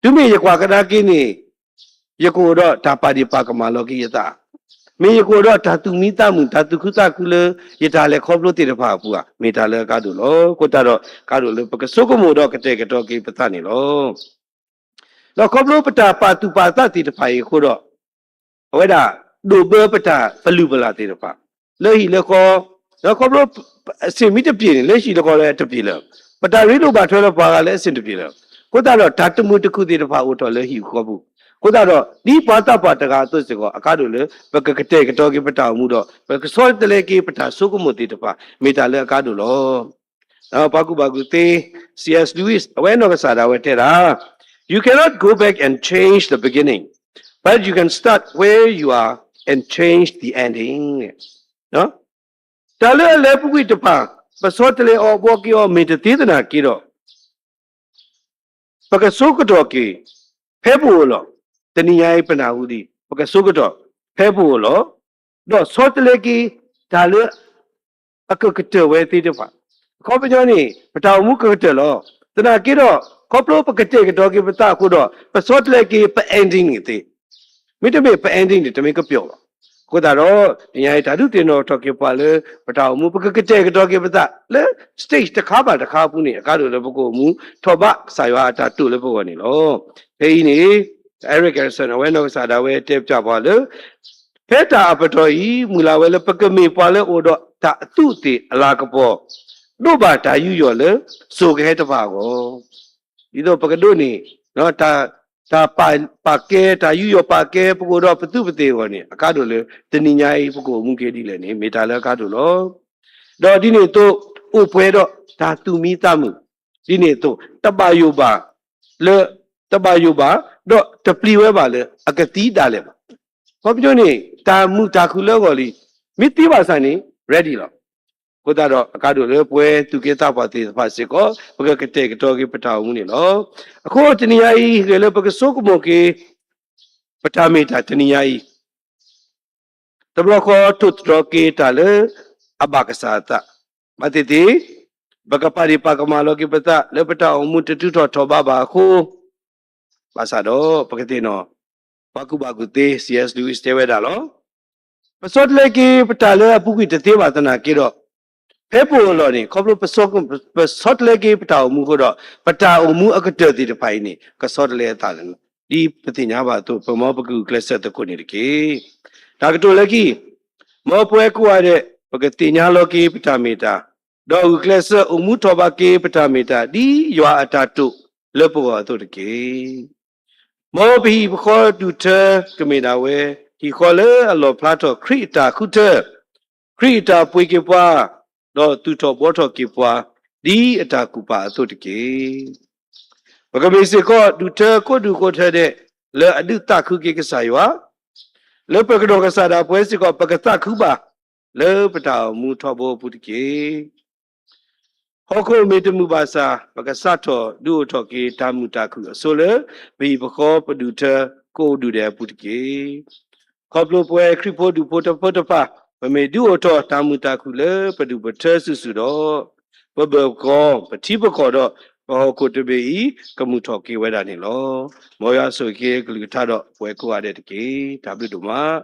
တုၤမ့ၢ်ယကွၢ်ကဒါက့ၤန့ၣ် ယကအိၣ်ဒီးတၢ်ပာ်ဒ့ၣ်ပာ်ကမၣ်လီၤက့ၤယသး, မ့ၢ်ယကအိၣ်ဒီးတၢ်သူၣ်မံသးမုာ် တၢ်သူၣ်ခုသးခုလၢယတၢ်လဲၤခီဖျိသ့ၣ်တဖၣ်အပူၤဧါ, မ့ၢ်တၢ်လၢအကါဒိၣ်လီၤ. အဃိသတးဒီး ကါဒိၣ်လၢပကဆိကမိၣ်ဒီးကတဲာ်ကတီၤက့ၤပသးန့ၣ်လီၤ. ဒီးခီဖျိပတၢ်ပာ်သူၣ်ပာ်သးသ့ၣ်တဖၣ်အံၤအဃိဒီး အဝဲဒၣ်ဒိၣ်ဘၢပတၢ်ပလုၢ်ပလၢ်သ့ၣ်တဖၣ် လၢဟံၣ်လၢဃီ, ဒီးခီဖျိအဆ့ၣ်မ့ၢ်တပျ့ၤန့ၣ် လၢဟံၣ်လၢဃီလၢအတပျ့ၤလၢၤ, ပတၢ်ရ့လိာ်ဘၣ်ထွဲလၢပှၤဂၤလၢအဆ့ၣ်တပျ့ၤလၢၤ. အဃိသတးဒီးတၢ်တမုာ်တခုၣ်သ့ၣ်တဖၣ်အိၣ်ထီၣ်လၢဟံၣ်ဃီပူၤ, အဃိသတးဒီး ဒ်ပှၤသးပှၢ်တဂၤအသိးစ့ၢ်ကီး အကါဒိၣ်လၢ ပကကတဲာ်ကတီၤက့ၤပတၢ်အိၣ်မူဒီး ပကဆီတလဲက့ၤပတၢ်ဆိကမိၣ်သ့ၣ်တဖၣ် မ့ၢ်တၢ်လၢအကါဒိၣ်လီၤ. ပှၤကူၣ်ဘၣ်ကူၣ်သ့ C S Lewis အဝဲနီၢ်ကစၢ်ဒၣ်ဝဲတဲဒၣ်, You cannot go back and change the beginning, but you can start where you are and change the ending. တၢ်လၢအလဲၤပူၤကွံာ်တဖၣ် ပဆီတလဲအီၤဘှီက့ၤအီၤ မ့ၢ်တသ့သနာ်က့ဒီး ပကဆိကတီၢ်က့ၤ ဖဲပအိၣ်လီၤ. တနံၤညါအံၤပနၢ်ဟူဒံး ပကဆိကတီၢ် ဖဲပအိၣ်လီၤ, ဒီးဆီတလဲက့ၤ တၢ်လၢ အကကတၢၢ်ဝဲသ့ၣ်တဖၣ်, အခီပညီန့ၣ် ပတၢ်အိၣ်မူကကတၢၢ်လီၤ. သနာ်က့ဒီး ခီဖျိပကတဲာ်ကတီၤက့ၤပသးအဃိဒီး ပဆီတလဲက့ၤ ပ ending န့ၣ်သ့, မ့တမ့ၢ် ပ ending န့ၣ် တမ့ၢ်ကပျီဘၣ်. အဃိသတးဒီး တနံၤညါအံၤ တၢ်ဒုးသ့ၣ်နီၣ်ထီၣ်က့ၤပှၤလၢ ပတၢ်အိၣ်မူ ပကကတဲာ်ကတီၤက့ၤပသးလၢ stage တခါဘၣ်တခါအပူၤန့ၣ် အကါဒိၣ်လၢပကအိၣ်မူ ထီၣ်ဘးကစၢ်ယွၤအတၢ်တိာ်လၢပဂီၢ်န့ၣ်လီၤ. ဖဲအံၤန့ၣ် Erik Erikson အဝဲနီၢ်ကစၢ်ဒၣ်ဝဲတဲပၠးပှၤလၢ ဖဲတၢ်အပတီၢ်အံၤ မုၢ်လၢ်ဝဲလၢပကမ့ၢ်ပှၤလၢအိၣ်ဒီးတၢ်အသူးအသ့ၣ်အလၤကပီၤ ဒိးဘၣ်တၢ်ယူးယီၣ်လၢစိၤကဟဲတဖၣ်အဂီၢ်, ဒ်သိးပကဒိးန့ၢ် တၢ်ပာ်ကဲ တၢ်ယူးယီၣ်ပာ်ကဲ ပကအိၣ်ဒီးပသူးပသ့ၣ်အဂီၢ်န့ၣ် အကါဒိၣ်လၢ တနံၤညါအံၤ ပကအိၣ်မူက့ၤဒ်လဲၣ်န့ၣ် မ့ၢ်တၢ်လၢအကါဒိၣ်လီၤ. ဒီးဒ်န့ၣ်အသိး အိၣ်ပှဲၤဒီးတၢ်သူၣ်မံသးမုာ်, ဒ်န့ၣ်အသိး တဘၣ်ယိၣ်ဘၣ်လၢ တဘၣ်ယိၣ်ဘၣ် ဒီးတပျံၤဝဲဘၣ်လၢအကသံဒၣ်လဲာ်ဘၣ်. ခီပညီန့ၣ် တၢ်မုာ်တၢ်ခုၣ်လၢအဂီၢ်လံ, မ့ၢ်သံဘၣ်ဆၣ်န့ၣ် ready လီၤ. အဃိသတးဒီး အကါဒိၣ်လၢပဝဲသူၣ်က့သးပှၢ်သ့ၣ်တဖၣ်စ့ၢ်ကီး ပကကတဲာ်ကတီၤက့ၤပတၢ်အိၣ်မူန့ၣ်လီၤ. အဃိတနံၤညါအံၤ ဂ့ၤလၢပကဆိကမိၣ်က့ၤ ပတၢ်မ့ၢ်တၢ်တနံၤညါအံၤ တဘျီဃီထိၣ်သတြီၤက့ၤတၢ်လၢအဘၣ်ကစၢ်အသး, ဘၣ်သ့ၣ်သ့ၣ် ပကပာ်ဒ့ၣ်ပာ်ကမၣ်လီၤက့ၤပသးလၢပတၢ်အိၣ်မူတတုၤထီၣ်ထီၣ်ဘးဘၣ်အဃိ, ဘၣ်ဆၣ်ဒီးပကသ့ၣ်နီၣ် ပှၤကူၣ်ဘၣ်ကူၣ်သ့ C S Lewis တဲဝဲဒၣ်လီၤ. ပဆီတလဲက့ၤပတၢ်လၢအပူၤကွံာ်တသ့ဘၣ်သနာ်က့ဒီး ဖဲပအိၣ်အလီၢ်န့ၣ် ခီဖျိ ပဆီတလဲက့ၤပတၢ်အိၣ်မူအဃိဒီး ပတၢ်အိၣ်မူအကတၢၢ်သ့ၣ်တဖၣ်အံၤန့ၣ် ကဆီတလဲအသးလီၤ. ဒ်ပသ့ၣ်ညါဘၣ်အသိး ပမ့ၢ်ပကဂုာ်ကျဲးစၢးသကိးန့ၣ်တက့ၢ်. တၢ်ကတိၤလၢခံ မ်ပဝဲကိးဂၤဒဲး ပကသ့ၣ်ညါလီၤက့ၤပတၢ်မ့ၢ်တၢ်, ဒီးဂုာ်ကျဲးစၢးအိၣ်မူထီၣ်ဘးက့ၤပတၢ်မ့ၢ်တၢ် ဒ်ယွၤအတၢ်တိာ်လၢပဂီၢ်အသိးတက့ၢ်. မ်ပဟံၣ်ပဃီဒူၣ်ထၢကမ့ၢ်ဒၣ်ဝဲ ဟံၣ်ဃီလၢအလီၣ်ဖျါထီၣ်ခရံာ်အတၢ်ဃုထၢ, ခရံာ်အတၢ်ပှ့ၤက့ၤပှၤ, ဒီးသူၣ်ထီၣ်ဘှီထီၣ်က့ၤပှၤ ဒ်အတၢ်ကူၣ်ပာ်အသိးတက့ၢ်. ပကမ့ၢ်စ့ၢ်ကီးဒူၣ်ထၢကိးဒူၣ်ကိးထၢဒဲး လၢအဒုးသးခုက့ၤကစၢ်ယွၤ, လၢပကနီၢ်ကစၢ်ဒၣ်ပဝဲစ့ၢ်ကီး ပကသးခုဘၣ် လၢပတၢ်အိၣ်မူထီဘိအပူၤတက့ၢ်. ဟီၣ်ခိၣ်မ့ၢ်တမုာ်ဘၣ်ဆၣ် ပကစးထီၣ်ဒုးအိၣ်ထီၣ်က့ၤတၢ်မုာ်တၢ်ခုၣ်အစိလၢ ပဟံၣ်ပဃီပဒူၣ်ထၢကိးဒူၣ်ဒဲးအပူၤတက့ၢ်. ခီဖျိပဝဲခရံာ်ဖိဒူၣ်ဖိထၢဖိတဖၣ် ပမ့ၢ်ဒုးအိၣ်ထီၣ်တၢ်မုာ်တၢ်ခုၣ်လၢပဒူၣ်ပထၢစုာ်စုာ်ဒီး ပဘၢၣ်ပကီၢ် ပထံပကီၢ်ဒီး ပဟီၣ်ခိၣ်တဘ့ၣ်အံၤ ကမုာ်ထီၣ်က့ၤဝဲဒၣ်န့ၣ်လီၤ. မ်ယွၤဆိၣ်ဂ့ၤက့ၤကလုၢ်ကထါဒီးပဝဲကိးဂၤဒဲးတက့ၢ်. တၢ်ဘျုးဒိၣ်မး.